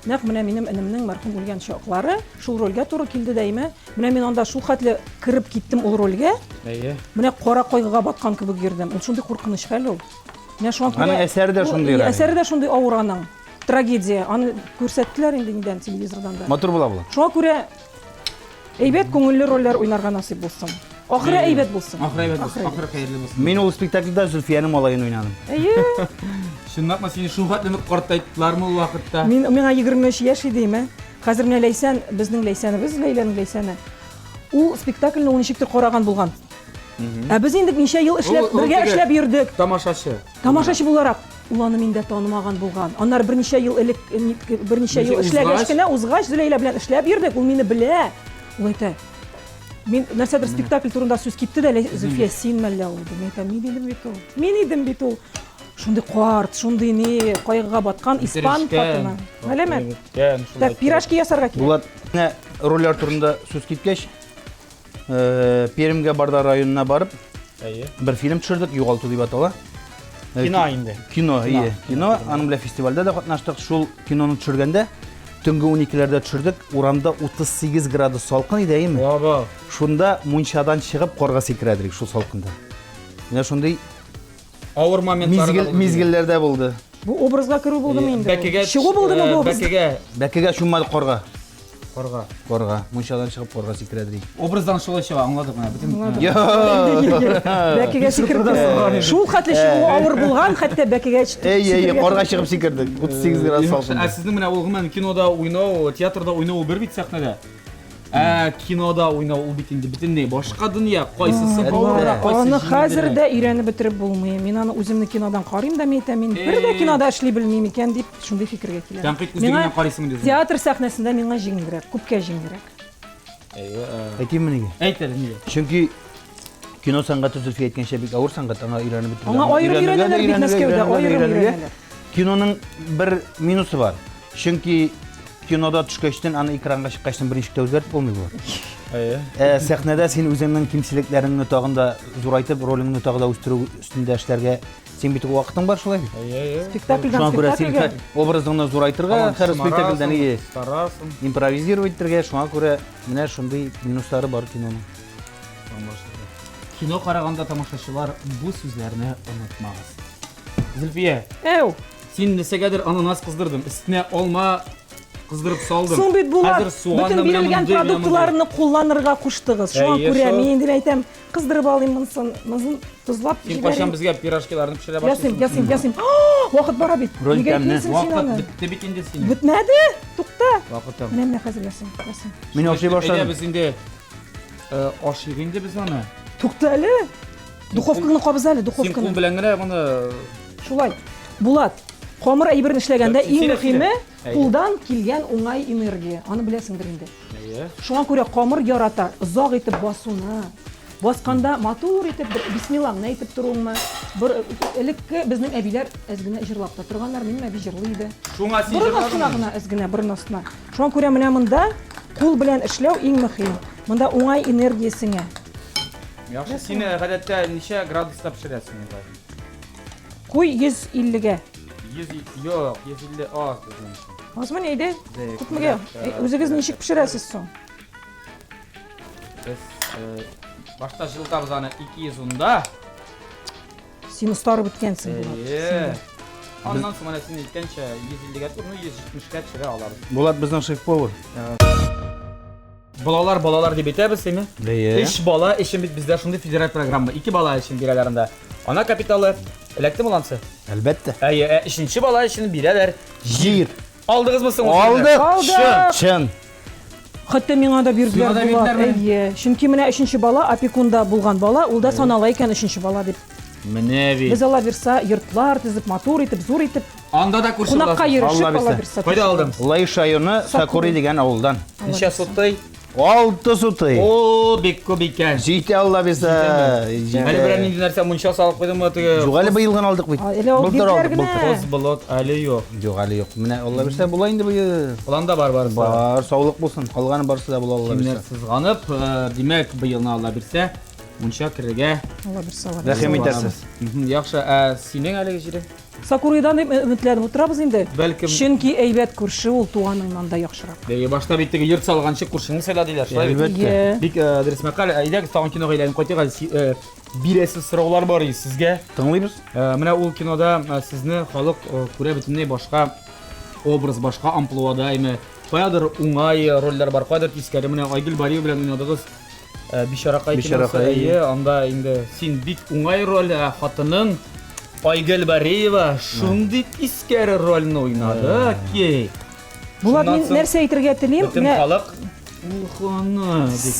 нәкъ менә минем энемнең мәрхүм үлгән чаклары шул рольгә туры килде дә име. Менә мин анда шул хәтле кереп киттем ул рольгә. Әйе. Менә кара кайгыга баткан кебек йөрдем. Ул шундый куркыныч хәл ул. Менә шуңа күрә Аның әсәре дә Ул- шундыйрак. Әсәре дә шундый авыр аның. Трагедия. Аны күрсәттеләр инде нидән телевизордан да. Матур була була. Шуңа күрә әйбәт күңелле рольләр уйнарга насыйп булсын. Ахыры әйбәт булсын. Ахыры әйбәт булсын. Ахыры хәерле булсын. Мин ул спектакльдә Зөлфиянең малаен уйнадым. Әйе. Чынлапмы сине шул хәтле нык картайттылармы ул вакытта? Мин миңа 23 яшь иде име. Хәзер менә Ләйсән, безнең Ләйсәнебез, Ләйләнең Ләйсәне. Ул спектакльне ул ничектер караган булган. Ә без инде ничә ел эшләп, Ул- ул бергә теге- эшләп йөрдек. Тамашачы. Тамашачы буларак ул аны миндә танымаган булган. Аннары берничә ел элек, э, берничә ел Ничә эшләгәч узгач? кенә узгач, Зөләйлә белән эшләп йөрдек, ул мине белә. Ул әйтә, мин нәрсәдер спектакль турында сүз китте дә, Зөлфия, син мәллә ул? Мин әйтәм, мин идем бит ул. Мин идем бит ул. Шундый карт, шундый ни, кайгыга баткан испан хатыны. Галәмәт. Так, пирожки ясарга кирәк. Булат, менә рольләр турында сүз киткәч, э, Пермгә Барда районына барып, Әйе. бер фильм төшердек, Югалту дип атала. Э, Кино инде. Кино, ие, кино. Аның белән фестивальдә дә катнаштык. Шул киноны төшергәндә төнге 12-ләрдә төшердек. Урамда 38 градус салкын иде, әйеме? Баба. Шунда мунчадан чыгып карга сикерәдек шул салкында. Менә шундый Авыр моментлар мизгел мизгелләрдә булды. Бу образга керү булдымы инде? Бәкегә Чыгу булдымы бу образ? Бәкегә Бәкегә чуммадык карга. карга. Карга, мунчадан чыгып карга сикерәдек. Образдан шулай чыга, аңладык менә бөтен. Бәкегә сикерде. Шул хәтле чыгу авыр булган, хәтта бәкегә Эй, эй, карга чыгып сикердек. 38 градус Ә салкында. сезнең менә ул гомумән кинода уйнау, театрда уйнау ул бер бит сәхнәдә. Ә кинода уйнау ул бит инде бөтенләй башка дөнья. Кайсысы авыррак, кайсы Аны хәзер җиңелрәк? дә өйрәнеп бетереп булмый. Мин аны үземне кинодан карыйм да, мин әйтәм, мин бер дә кинода эшли белмим икән дип шундый фикергә киләм. Тәнкыйть күзлегеннән карыйсың инде үзеңә. Театр сәхнәсендә миңа җиңелрәк, күпкә җиңелрәк. Әйтимме нигә? Әйт әле нигә? Чөнки кино сәнгате Зөлфия әйткәнчә бик авыр сәнгать, аңа өйрәнеп бетерергә. Аңа аерым өйрәнәләр бит Мәскәүдә, аерым өйрәнәләр. Киноның бер минусы бар. Чөнки кинода төшкәчтен, аны экранга чыккачтын берничек тә үзгәртеп булмый була. Әйе. Ә сәхнәдә син үзеңнең кимчелекләреңне тагын да зурайтып, ролеңне тагы да үстерү өстендә эшләргә Син бит вакытың бар шулай бит. Әйе, әйе. Спектакльдән Шуңа күрә син спектакльгә. образыңны зурайтырга, һәр спектакльдән ие Старасың. импровизировать итәргә, шуңа күрә менә шундый минуслары бар киноның. Кино караганда тамашачылар бу сүзләрне онытмагыз. Зөлфия, Әү. син нәрсәгәдер ананас кыздырдың, өстенә алма кыздырып салдың. Соң бит Булат, Хәзер суган бөтен да менә бирелгән мондый, менә мондый. продуктларны кулланырга куштыгыз. Шуңа Әйе, күрә шул. мин инде әйтәм, кыздырып алыйм монысын, монысын тозлап Син кайчан җибәрим. безгә пирожкиларны пешерә Ясыйм, башлыйсың? ясыйм, ясыйм. А, Вакыт бара бит. Роль Нигә тәмле. әйтмисең син Вакыт аны? бетте бит инде синең. Бетмәде? Тукта. Вакытым. Менә менә хәзер ясыйм, ясыйм. Мин ашый Әйдә башладым. без инде э, ашыйк инде без аны. Тукта әле. Духовкаңны кабыз әле, Син кул духовканы. белән генә моны Шулай. Булат, камыр әйберен эшләгәндә иң Сирәк, мөһиме сирәк. Әйе. кулдан килгән уңай энергия. Аны беләсеңдер инде. Әйе. Шуңа күрә камыр ярата, озак итеп басуны. Басканда матур итеп бер бисмиллаңны әйтеп торуыңмы? Бер элекке безнең әбиләр әз генә җырлап та торганнар. Минем әби җырлый иде. Шуңа син Борын астына җырладыңмы? гына әз генә, борын астына. Шуңа күрә менә монда кул белән эшләү иң мөһим. Монда уңай энергия сеңә. Яхшы, син э, гадәттә ничә градуста пешерәсең инде? Куй 150-гә. 100 юк, 150 аз безнең өчен. Азмы әйдә? Дә, Күпмегә? күбрәк, э, Үзегез ничек пешерәсез соң? Без э, башта җылытабыз аны 210-да. Син остарып беткәнсең, Булат. Әйе. Аннан соң менә син әйткәнчә 150-гә түгел, ну 170-кә төшерә алабыз. Булат безнең шеф-повар. Балалар, балалар дип әйтәбез, әйме? Әйе. Өч бала өчен бит бездә шундый федераль программа. Ике бала өчен бирәләр анда. Ана капиталы эләктеме ул ансы? Әлбәттә. Әйе, ә өченче бала өчен бирәләр. Җир. Алдыгызмы соң ул җирне? Алдык. Алдык. Чын, чын. Хәтта миңа да бирделәр Сиңа да Булат. бирделәрме? Әйе. Чөнки менә өченче бала опекунда булган бала, ул да санала икән өченче бала дип. Менә бит. Без алла бирса, йортлар төзеп, матур итеп, зур итеп, Анда да күрше кунакка буласың. йөрешеп Алла алла бирсә. бирса. Кайда алдың? Лаеш районы Сакури. Сакури дигән авылдан. Ничә сутый? Алты сутый. О, бик күп икән. Җитә Алла бирсә. Әле берәр нинди нәрсә мунча салып куйдыңмы теге? Юк әле быел гына алдык бит. А, әле ул Былтыр бирделәр алдык, генә. былтыр. Тоз болот әле юк. Юк әле юк. Менә Алла бирсә була инде быел. Планда бар барысы. Бар, саулык булсын. Калганы барысы да була Алла Кимнәр бирсә. сызганып, э, димәк, быелны Алла бирсә, мунча керергә. Алла бирсә, Алла бирсә. Рәхим итәрсез. Мгм, Яхшы, ә синең әлеге җирең? Сакурыйдан дип өметләнеп утырабыз инде. Бәлкем- Чөнки әйбәт күрше ул туганыңнан да яхшырак. Бәйге башта бит теге йорт салганчы күршеңне сайла диләр, шулай бит? Әлбәттә. Иә. Бик э, дөрес мәкаль. Әйдәгез тагын кинога әйләнеп кайтыйк әле. Си- э, Бирәсе сораулар бар иде сезгә. Тыңлыйбыз. Э, Менә ул кинода э, сезне халык э, күрә бөтенләй башка образ, башка амплуада, әйме. Каядыр уңай рольләр бар, каядыр тискәре. Менә Айгөл Бариева белән уйнадыгыз. Э, Бичаракай киносы, Бичаракай, әйе, анда инде син бик уңай роль, ә хатының Айгөл Бариева шундый тискәре рольне уйнады ки. Булат, Шуннан мин соң нәрсә әйтергә телим? Бөтен Менә халык Уханы дип.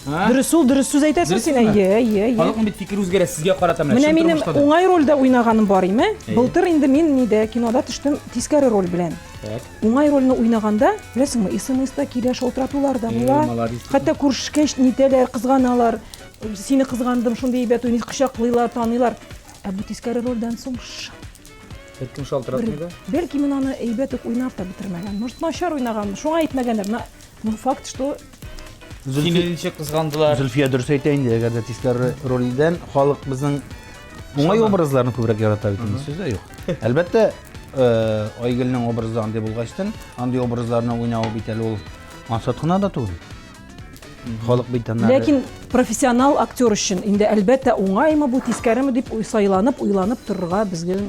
А? дөрес ул, дөрес сүз әйтәсең Дөрес син. сүзме? Әйе, әйе, әйе. Халыкның бит фикере үзгәрә сезгә карата менә. Менә чын минем тормышта да. уңай рольдә уйнаганым бар име. Әйе. Былтыр инде мин нидә кинода төштем тискәре роль белән. Так. Уңай рольне уйнаганда, беләсеңме, СМС-та килә, шалтыратулар да Эй, була. молодец. Хәтта күрешкәч нитәләр, кызганалар. Сине кызгандым, шундый әйбәт уйный, кочаклыйлар, таныйлар. Ә бу тискәре рольдән соң шып. Беркем шалтыратмый да. Бәлки мин аны әйбәт үк уйнап та бетермәгән. Может, начар уйнаган, шуңа әйтмәгәннәр. Но ну, факт, что Сине ничек кызгандылар? Зөлфия дөрес әйтә инде, әгәр дә тискәре рольдән халык безнең уңай образларны күбрәк ярата бит инде, сүз дә юк. Әлбәттә, э, Айгөлнең образы андый булгачтын, андый образларны уйнавы бит әле ул ансат кына да түгел. Халык бит аннары. Ләкин профессионал актер өчен инде әлбәттә уңаймы бу, тискәреме дип сайланып, уйланып торырга безгә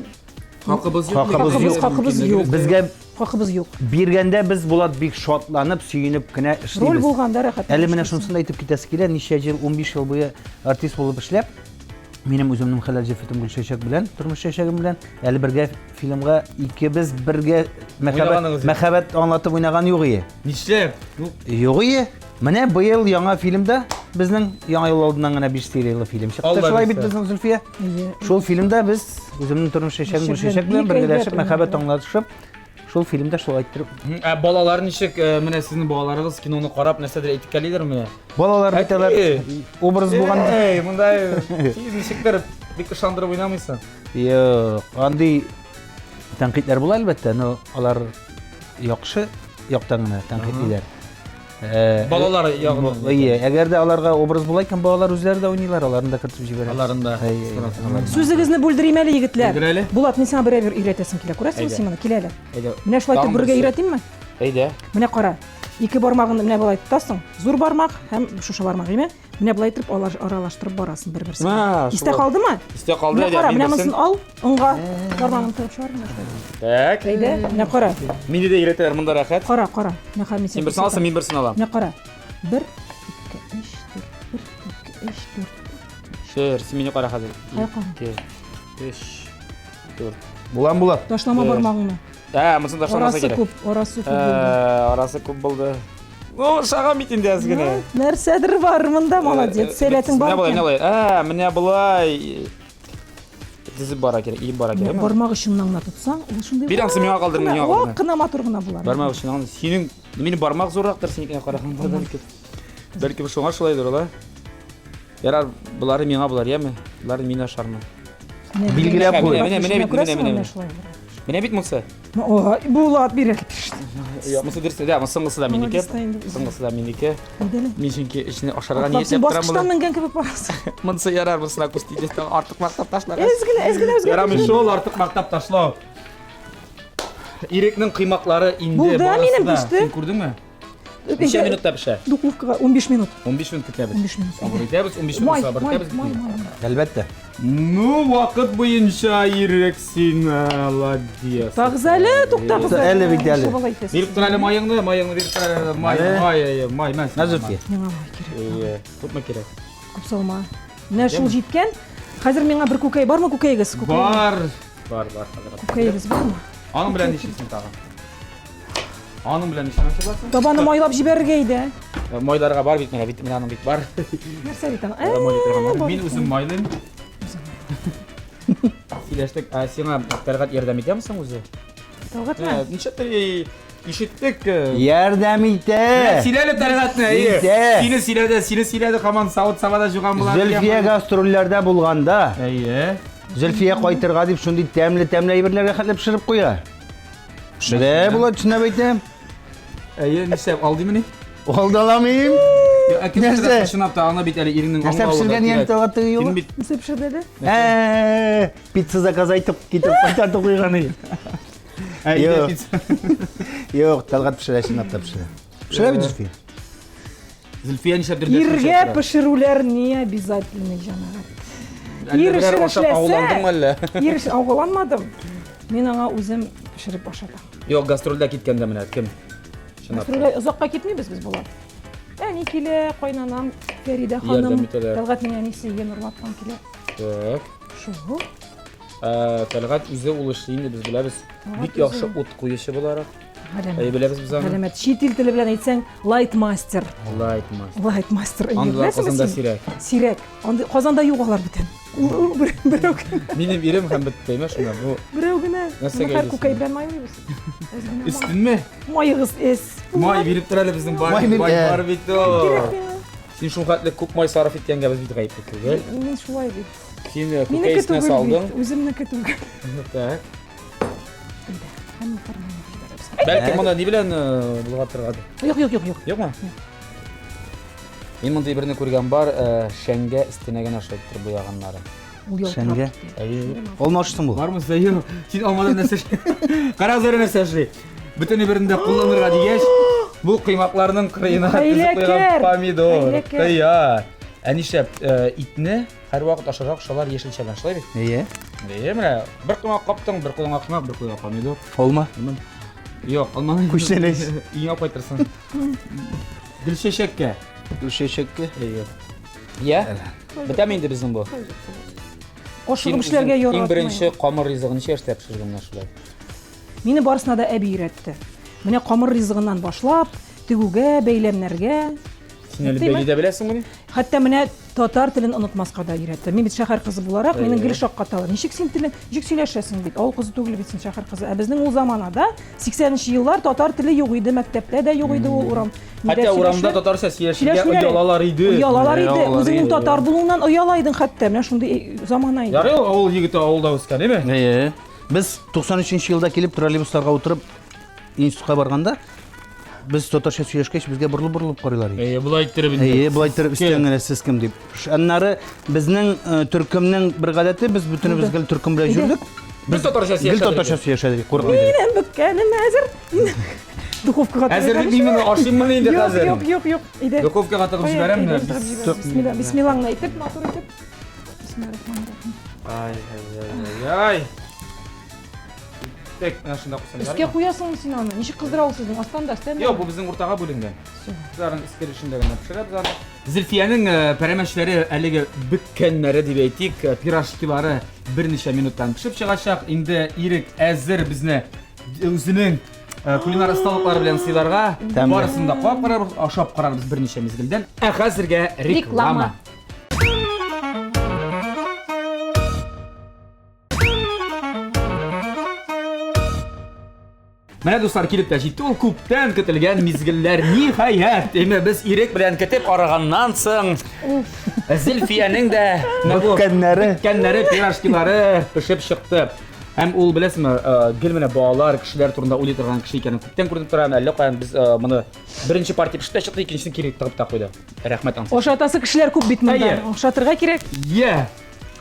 Хакыбыз юк. Хакыбыз юк. Хакыбыз юк. Безгә хакыбыз юк. биргәндә без Булат бик шатланып, сөенеп кенә эшлибез. Роль булганда рәхәт. Әле менә шунысын да әйтеп китәсе килә, ничә ел, 15 ел буе артист булып эшләп, минем үземнең хәләл җефетем Гөлчәчәк белән, тормыш чәчәгем белән, әле бергә фильмга икебез бергә мәхәббәт, Уйнаганыгыз юк. мәхәббәт аңлатып уйнаган юк ие. Нишләп? Ну, Юк ие. Менә быел яңа фильмда безнең яңа ел алдыннан гына 5 сериялы фильм чыкты. Алла Шулай бит бирсә. безнең Зөлфия. Әйе. Шул фильмда без үземнең тормыш чәчәгем Гөлчәчәк Гөлчәчәк белән бик бергәләшеп әйбәт мәхәббәт уйнады. аңлатышып, шул фильмда шулай иттереп Ә балалар ничек, э, менә сезнең балаларыгыз киноны карап нәрсәдер әйтеп кәлиләрме менә? Балалар бит алар Әти! образ булган. Эй, монда сез ничектер бик ышандырып уйнамыйсың. Юк, андый тәнкыйтьләр була әлбәттә, но алар яхшы яктан гына тәнкыйтьлиләр. Э, Балалар ягыннан. Әйе, әгәр дә аларга образ була икән, балалар үзләре дә уйныйлар, аларны да кертеп җибәрәбез. Аларын да. Әйе, әйе, аларны. Сүзегезне бүлдерим әле, егетләр. Бүлдер әле. Булат, мин сиңа бер әйбер өйрәтәсем килә. Күрәсеңме Әйдә. син моны? Кил әле. Әйдә. Менә шулай итеп Тагын бергә берсе. өйрәтимме? Әйдә. Менә кара. Ике бармагыңны менә болай тотасың. Зур бармак һәм шушы бармак, әйме? Менә болай итеп алар аралаштырып барасың бер-берсенә. А, Истә шулай. калдымы? Истә калды, Менә әйдә, кара, мин менә берсен. монысын ал, уңга бармагыңны тыгып чыгар менә шулай. Так. Әйдә, менә кара. Мине дә өйрәтәләр, монда рәхәт. Кара, кара. Менә хәзер мин Син берсен аласың, мин берсен алам. Менә кара. 1 2 3 4 1 2 3 4. Шер, син мине кара хәзер. Кая кара? 2 3 4. Булам Булат. Ташлама Бер. бармагыңны. Ә, монысын ташламаса Арасы кирәк. күп, арасы күп булды. Ә, арасы күп булды. Ну, шагам бит инде әз генә. Нәрсәдер бар монда, молодец. Сәләтең бар Менә болай, менә икән. болай. Ә, менә болай. Тезеп бара кирәк, иеп бара кирәк. Бармак очыннан гына тотсаң, ул шундый Бир аны, миңа калдыр, миңа калдыр. Вак кына матур гына була. Бармак очыннан синең минем бармак зуррактыр синекенә караганда бәлки. Бәлки шуңа шулайдыр ул, а? Ярар, болары миңа булар, яме? Болары мин ашармын. Билгеләп куй. Менә, менә бит, менә, менә, менә. Шулай була. Менә бит монысы. О, Булат бир әле. Юк, монысы дөрес, да, монысы соңгысы да минеке. Молодец та инде. Соңгысы да минеке. Әйдә әле. Мин чөнки эчне ашарга Атлап син ниятләп торам баскычтан моны. менгән кебек барасың. Монысы ярар, монысына күз тиде. Артык мактап ташлар. Әз генә, әз генә үзгәртеп. Ярамый шул артык мактап ташлау. Ирекнең коймаклары инде Булды, барысы минем да. пеште. Син күрдеңме? Ничә минутта пешә? Духовкага 15 минут. 15 минут көтәбез. 15 минут. Сабыр итәбез, 15 минут Май, сабыр май, итәбез. май, май. Әлбәттә. Ну, вакыт буенча Ирек син молодец. Туктагыз әле, туктагыз Әле бит әле. Биреп тор әле маеңны, маеңны биреп тор әле. Май, Әле. май, әйе, май, мә. Мә, Зөлфия. Миңа май кирәк. Әйе, күпме кирәк? Күп салма. Менә шул җиткән. Хәзер миңа бер күкәй бармы күкәегез? Күкәй. Бар. Бар, бар. хәзер. Күкәегез бармы? Аның белән нишлисең тагын? Аның белән нишләмәкче буласың? Табаны майлап җибәрергә иде. Э, Майларга бар бит менә бит менә аның бит бар. Нәрсә бит аны? Майлый торган. Э, бар Мин икән. үзем майлыйм. Сөйләштек. Ә сиңа Тәлгать ярдәм итәме соң үзе? Тәлгатме? Э, Ничектер ишеттек. Ярдәм итә. Сөйлә әле Тәлгатьне. әйе. Итә. Сине сөйләде, сине сөйләде, һаман савыт-саба да жуган була. Зөлфия гастрольләрдә булганда, Әйе. Зөлфия кайтырга дип шундый тәмле-тәмле әйберләргә хәтле пешереп куя. Пешерә була, чынлап әйтәм. Әйе, нишләп алдымыни? Алдаламыйм. Ә кем Нәрсә? пешерә? Чынлап та аны бит әле иреңнең Нәрсә аңлавы да пешергән кирәк. яме Тәлгать теге юлы? Син бит Нәрсә пешерде әле? Ә, пицца заказ айтып китеп кайтартып куйган иде. Әйе, Юк. пицца. Юк, Тәлгать пешерә, чынлап та пешерә. Пешерә бит Зөлфия. Зөлфия нишләп Иргә пешерүләр не обязательный, җәмәгать. Ир Ир эшен ашап агуландыңмы әллә? Ир эш агуланмадым. Мин аңа үзем пешереп ашатам. Юк, гастрольдә киткәндә менә кем? Чынлап. Гастрольгә озакка китмибез без Булат. Әни килә, кайнанам Фәридә ханым, Ярдәм итәләр. Тәлгатнең әнисе Нурлаттан килә. Так. Шул. Ә, Тәлгать үзе ул эшли инде без беләбез. Тәлгать Бик үзе. яхшы ут куючы буларак. Галәмәт. Әй беләбез без аны. Галәмәт. Чит ил теле белән әйтсәң, лайт мастер. Лайт мастер. Лайт мастер. Андыйлар Беләсеңме Казанда син? сирәк. Сирәк. Андый Казанда юк алар бүтән. Ул- ул бер- Берәү генә. Минем ирем һәм бетте, әйме шунда. Бу Берәү генә. Нәрсәгә Менә хәр әйтәсең? күкәй белән майлыйбыз. Әз генә май. өстенме? Маегыз эс. Май биреп тор әле безнең бай, Май бир- май ә. бар бит ул. Кирәк миңа. Син шул хәтле күп май сарыф иткәнгә без бит гаепле түгел. Мин шулай бит. Син э, күкәй Минеке өстенә түгел салдың. бит. Үземнеке түгел. Так. Һәм форманы җибәрәбез. Бәлки моны ни белән э, болгатырга? Юк, юк, юк, юк. Юкмы? Мин мондый берне күргән бар, э, шәңгә өстенә генә шулай иттереп буяганнары. Ул ялтырап Шәңгә. китә. Әйе. Алма ашыйсың бу. Бармы сәйер? Син алмадан нәрсә эшли? Карагыз әле нәрсә эшли. Бөтен берендә кулланырга дигәч, бу коймакларның кырыена тезеп куйган Хәйләкәр! помидор, Хәйләкәр! кыяр. Ә нишләп э, итне һәрвакыт ашарга кушалар яшелчә белән, шулай бит? Әйе. Әйе, менә бер коймак каптың, бер кулыңа коймак, бер кулыңа помидор. Алма. Юк, алманы Күчтәнәч. Өеңә алып кайтырсың. Гөлчәчәккә. Гөлчәчәккә. Әйе. Я? Бетәме инде безнең бу? Ашыгып эшләргә Иң яратмыйм. беренче камыр ризыгын ничә яшьтә пешердең менә шулай? Мине барысына да әби өйрәтте. Менә камыр ризыгыннан башлап, тегүгә, бәйләмнәргә. Син әле Әйтәйме? бәйли дә беләсеңмени? Хәтта менә татар телен онытмаска да өйрәтте. Мин бит шәһәр кызы буларак, мине Әйе. гел шаккаталар. Ничек син телен, ничек сөйләшәсең бит? Авыл кызы түгел бит син, шәһәр кызы. Ә безнең ул заманада 80 еллар татар теле юк иде, мәктәптә дә юк иде ул урам. Нидә Хәтта урамда сөйләшә? татарча сөйләшергә Сөйләшмиләр. оялалар иде. Оялалар иде. Оялалар Үзеңнең иде. татар булуыңнан ояла идең хәтта. Менә шундый э, замана иде. Ярый ул авыл егете авылда үскән, әйме? Әйе. Без 93 елда килеп троллейбусларга утырып институтка барганда. без татарча сөйләшкәч, безгә борылып-борылып карыйлар иде. Әйе, болай иттереп инде. Әйе, болай иттереп өстән генә сез кем дип. Аннары безнең э, төркемнең бер гадәте, без бөтенебез гел төркем белән йөрдек. Без татарча Гел сөйләшәдек. татарча сөйләшәдек, курыкмый идек. Минем бөккәнем әзер. Духовкага Әзер дип мин моны ашыйммыни инде Юк, хәзер? юк, юк, юк. Әйдә. Духовкага тыгып Кая, җибәрәмме? әйдә, тыгып җибәр. Бисмилла, бисмиллаңны әйтеп, матур итеп. Бисмиллахиррахманиррахим. Ай, ай, ай, ай, ай. Так, менә шунда куйсам Өскә куясыңмы син аны? Ничек кыздыра ул сезнең? Астан да, өстән дә? Юк, бу безнең уртага бүленгән. Всё. Без аның өске өлешендә генә пешерәбез аны. Зөлфиянең э, пәрәмәчләре әлеге бөккәннәре дип әйтик, э, пирожкилары берничә минуттан пешеп чыгачак. Инде Ирек әзер безне үзенең э, кулинар осталыклары белән сыйларга. Тәмле. Барысын да куап карарбыз, ашап карарбыз берничә мизгелдән. Ә хәзергә реклама. Реклама. Менә дуслар килеп тә җитте ул күптән көтелгән мизгелләр. Ниһаять, әмма без Ирек белән көтеп арыганнан соң Зөлфиянең дә менә бу Бөккәннәре. бөккәннәре, пирожкилары пешеп чыкты. Һәм ул беләсезме, э, гел менә балалар, кешеләр турында уйлый торган кеше икәнен күптән күренеп тора. Әллә каян без э, моны беренче партия пешеп тә чыкты, икенчесен кире тыгып та куйды. Рәхмәт аңа. Ашатасы кешеләр күп бит монда. Әйе. Ашатырга кирәк. Е!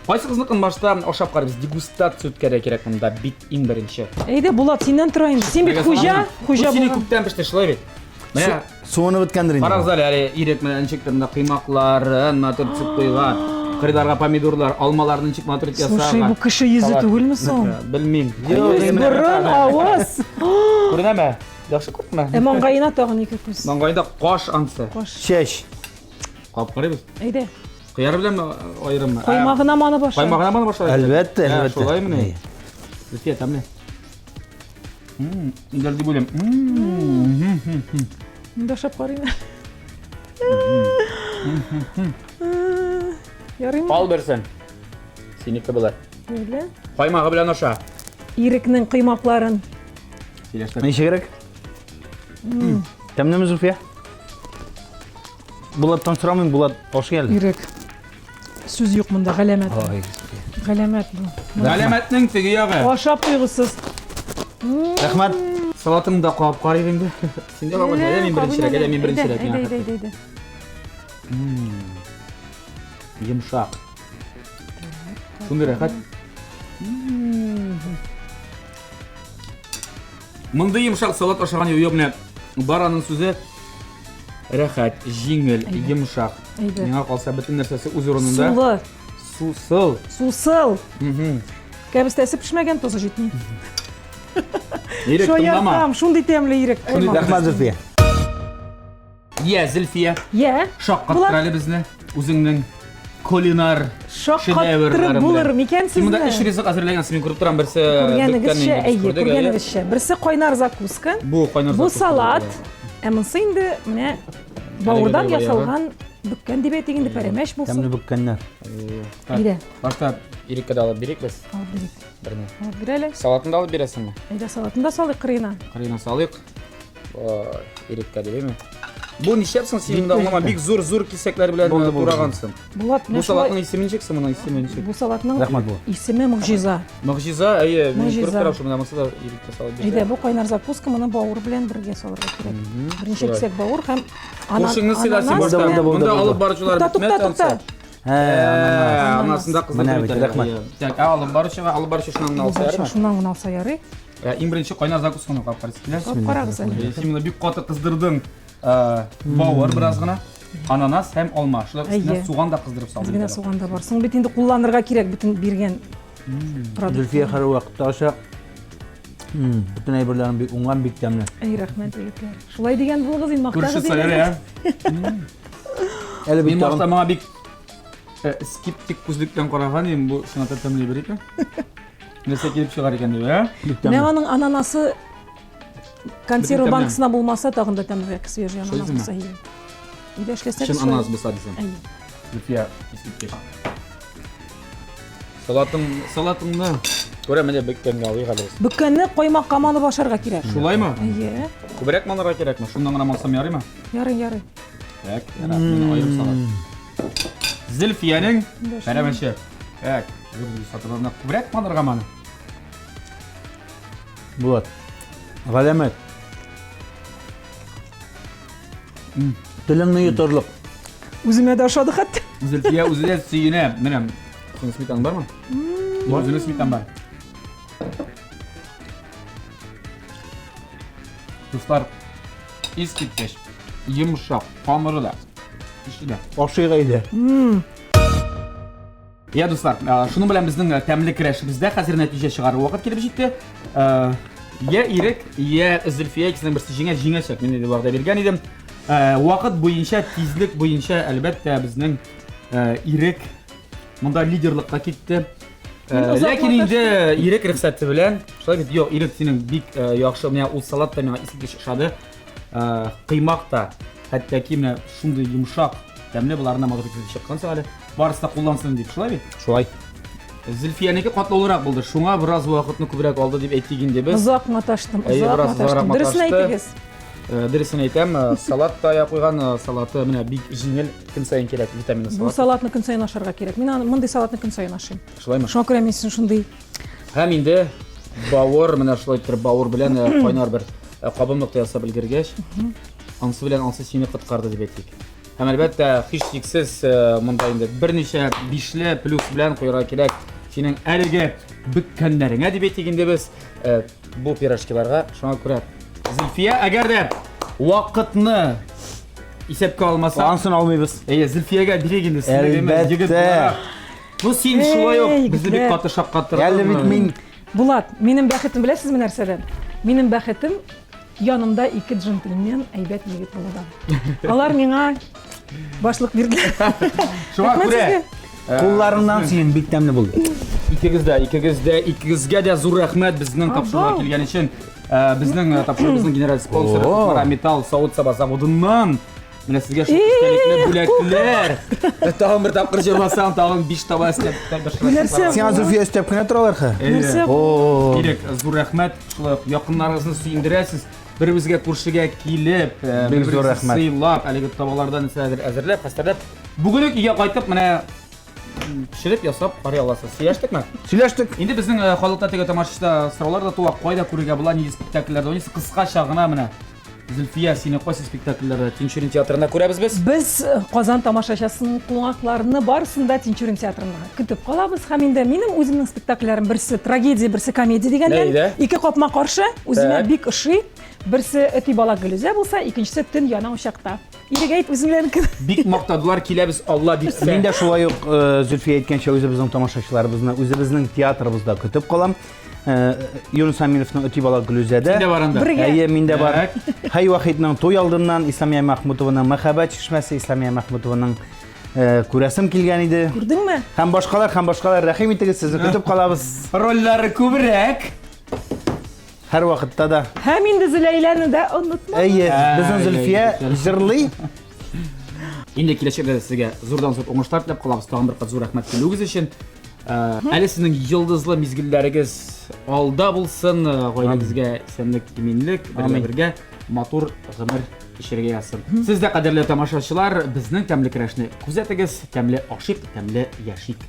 Кайсыгызныкын башта ашап карыйбыз? Дегустация үткәрергә кирәк монда бит иң беренче. Әйдә, Булат, синнән тора инде. Син бит хуҗа, хуҗа Сине булган. күптән пеште, шулай бит. Менә Суынып беткәндер инде. карагыз әле, әле Ирек менә ничек менә коймакларын матур төшеп куйган. Кырыйларга помидорлар, алмаларны ничек матур итеп ясаган. Слушай, бу кеше йөзе Салат. түгелме соң? Белмим. Күз, борын, авыз. Күренәме? Яхшы күренәме? Ә маңгаена тагын ике күз. Маңгаенда каш ансы. Каш. Чәч. Кап карыйбыз. Әйдә. Кыяр беләнме аерыммы? Каймагына маны баша. Каймагына маны баша. Әлбәттә, әлбәттә. Шулаймыни? Зөлфия, тәмле. Ниләр дип уйлыйм. Мин дә ашап карыйм. Ярыймы? Ал берсен. Синеке булыр. Әйдә. Каймагы белән аша. Ирекнең коймакларын. Сөйләштек. Ничегрәк? Тәмлеме, Зөлфия? Булаттан сорамыйм, Булат ашый әле. Ирек. Сүз юк монда, галәмәт. Ай, Галәмәт бу. Галәмәтнең теге ягы. Ашап туйгысыз. Рәхмәт. Салатыңны да кабып карыйк инде. Син дә кабып, әйдә мин беренчерәк, әйдә мин беренчерәк. Әйдә, әйдә, әйдә, әйдә. Йомшак. Шундый рәхәт. Мондый йомшак салат ашаган юк менә. Бар аның сүзе рәхәт, җиңел, йомшак. Әйбәт. Миңа калса бөтен нәрсәсе үз урынында. Сулы. Сусыл. Сусыл. Мгм. Кәбестәсе пешмәгән, тозы җитми. Ирек тыңлама. Шаяртам, шундый тәмле Ирек. Шундый Рәхмәт, Зөлфия. Я, Зөлфия, Я. шаккаттыр әле безне үзеңнең кулинар Шаккаттырып булыр микән Син монда сезне? өч ризык әзерләгәнсең, мин күреп торам, берсе Күргәнегезчә, бөккән әйе, инде, без күрдек, әйе. күргәнегезчә. Берсе кайнар закуска. Бу кайнар Бу закуска. салат. Ә монысы инде менә бавырдан Әлеге дә ясалган бөккән дип әйтик инде, пәрәмәч Тәмле булсын. бөккәннәр. Әйдә, Башта Иреккә дә алып бирик без алып бирик. берне. Алып бир әле. Салатын да алып бирәсеңме? Әйдә, салатын да салыйк кырыена. Кырыена салыйк. Ой, Иреккә дибеме? Бу нишләп соң син монда аңлама бик зур-зур кисәкләр белән Булды, булды. турагансың. Булат, Бу менә шулай. салатның исеме ничек соң моның исеме ничек? Бу салатның Рәхмәт, Булат. исеме могҗиза. Могҗиза, әйе, мин Могҗиза. күреп торам шул менә монысы да Иреккә салып Әйдә, бирде. бу кайнар закуска, моны бавыр белән бергә салырга кирәк. Беренче Шулай. кисәк бавыр һәм ана- Күршеңне сыйла син ананас башта. Булды, белән- булды, Монда булды. алып баручылар Тукта, бетмәс тукта, тукта. ансы. Ә, Анасын да Менә кыздырып бит, итәргә. рәхмәт. Так, ә алып баручыга, алып баручы шуннан гына алса ярыймы? Шуннан гына алса ярый. Ә, Иң беренче кайнар закусканы кабып карыйсыз килә. Кабып карагыз әле. Син моны бик каты кыздырдың. Бавыр бераз гына, ананас һәм алма. Шулай өстенә Әйе. суган да кыздырып салдым. Әз генә суган да бар. Соң бит инде кулланырга кирәк бөтен биргән продукт. Зөлфия һәрвакытта аша. Бөтен әйберләрем бик уңган, бик тәмле. Әй, рәхмәт, егетләр. Шулай дигән булыгыз инде, Күрше мактагыз саяры, инде. ә? Әле бит Мин башта тагын моңа бик скептик күзлектән караган идем, бу чынлап та тәмле бер икән. Нәрсә килеп чыгар икән дип, ә? бик Менә тәмле. аның ананасы консерва Бөтен тәмле. банкасына булмаса, тагын да тәмлерәк свежий ананас Шулай булса. Әйе. Өйдә эшләсәгез Чын шулай. ананас булса дисәм. Әйе. Зөлфия, искиткеч. Салатың, салатыңны күрә менә бөккәнгә алыйк әле без. Бөккәнне каймакка манып ашарга кирәк. Шулаймы? Әйе. Күбрәк манарга кирәкме? Шуннан гына мансам ярыймы? Ярый, ярый. Так, ярар, мин аерым салат. Зөлфиянең пәрәмәче. Так, сатып алына күбрәк манарга маны. Булат. Галәмәт. Телеңне йотарлык. Үземә дә ошады хәтта. Зөлфия үзе дә сөенә. Менә, синең сметаң бармы? Бар. Үзенең сметаң бар. Дуслар, искиткеч, йомшак, камыры да, эче дә. Ашыйк әйдә. Я, дуслар, шуның белән безнең тәмле көрәшебездә хәзер нәтиҗә чыгару вакыт килеп җитте. Я Ирек, я Зөлфия икесенең берсе җиңә, җиңәчәк. Мин инде вәгъдә биргән идем. Вакыт буенча, тизлек буенча, әлбәттә, безнең Ирек монда лидерлыкка китте. Ләкин инде Ирек рөхсәте белән, шулай бит, юк, Ирек синең бик яхшы, менә ул салат та миңа искиткеч ошады. Кыймак та, хәтта ки менә шундый йомшак, тәмле боларына матур итеп чыккансың әле. Барысы да куллансын дип, шулай бит? Шулай. Зөлфиянеке катлаулырак булды. Шуңа бераз вакытны күбрәк алды дип әйтик инде без. Озак маташтым, озак маташтым. Дөресен әйтегез. Дөресен әйтәм, салат та я куйган, салаты менә бик җиңел, көн саен кирәк витаминлы салат. Бу салатны көн саен ашарга кирәк. Мин аны мондый салатны көн саен ашыйм. Шулаймы? Шуңа күрә мин сезне шундый Һәм инде бавыр, менә шулай иттереп бавыр белән кайнар бер кабымлык та ясап өлгергәч, анысы белән анысы сине коткарды дип әйтик. Һәм әлбәттә, һичшиксез монда инде берничә бишле плюс белән куярга кирәк. Синең әлеге бөккәннәреңә дип әйтик инде без бу пирожкиларга. Шуңа күрә Зөлфия, әгәр дә вакытны исәпкә алмасак, Ансын алмыйбыз. Әйе, Зөлфиягә бирик инде Әлбәттә. Ну син шулай ук безне бик каты шаккаттырдың. Әле бит мин Булат, минем бәхетем беләсезме нәрсәдә? Минем бәхетем янымда ике джентльмен әйбәт егет булудан. Алар миңа башлык бирделәр. Шуңа күрә кулларыңнан сөен бик тәмле булды. Икегез дә, икегез дә, икегезгә дә зур рәхмәт безнең тапшыруга килгән өчен. Безнең тапшыруыбызның генераль спонсоры Кукмара металл савыт-саба заводыннан Менә сезгә шул истәлекле бүләкләр. Тагын бер тапкыр җырласаң, тагын 5 таба өстәп. Нәрсә? Сиңа Зөлфия өстәп кенә торалар хә. Нәрсә? Ирек, зур рәхмәт. Шулай ук якыннарыгызны сөендерәсез. Бер-беребезгә күршегә килеп, Бик зур рәхмәт. Сыйлап, әлеге табалардан нәрсәләрдер әзерләп, хәстәрләп. Бүген үк өйгә кайтып, менә пешереп, ясап карый аласыз. Сөйләштекме? Сөйләштек. Инде безнең халыкта теге тамашачыда сораулар да туа, кайда күрергә була, нинди спектакльләрдә уйныйсыз? Кыскача гына менә Зөлфия, сине кайсы спектакльләрдә Тинчурин театрында күрәбез без? Без Казан тамашачасының кунакларны барысын да Тинчурин театрында көтеп калабыз. Һәм инде минем үземнең спектакльләрем берсе трагедия, берсе комедия дигәннән. Ике капма каршы, үземә бик ошый. Берсе Өти бала Гөлүзә булса, икенчесе Төн яна учакта. Ирек әйт үзеңнекен. Бик мактадылар, киләбез, Алла бирсә. Мин дә шулай ук Зөлфия әйткәнчә үзебезнең тамашачыларыбызны үзебезнең театрыбызда көтеп калам. Юнус Аминовның Өти бала Гөлүзәдә. Син дә бар анда. Бергә. Әйе, мин дә бар. Хәй Вахитның Туй алдыннан, Исламия Мәхмүтованың Мәхәббәт чишмәсе, Исламия Мәхмүтованың Күрәсем килгән иде. Күрдеңме? Һәм башкалар, һәм башкалар. Рәхим итегез, сезне көтеп калабыз. Рольләре күбрәк. Һәр вакытта да. Һәм инде Зөләйләне дә онытма. Әйе, безнең Зөлфия җырлый. Инде киләчәктә дә сезгә зурдан зур уңышлар теләп калабыз. Тагын бер кат зур рәхмәт килүегез өчен. Әле сезнең йолдызлы мизгелләрегез алда булсын, гаиләгезгә исәнлек, иминлек, бергә-бергә матур гомер кичерергә язсын. Сез дә, кадерле тамашачылар, безнең тәмле көрәшне күзәтегез, тәмле ашыйк, тәмле яшик.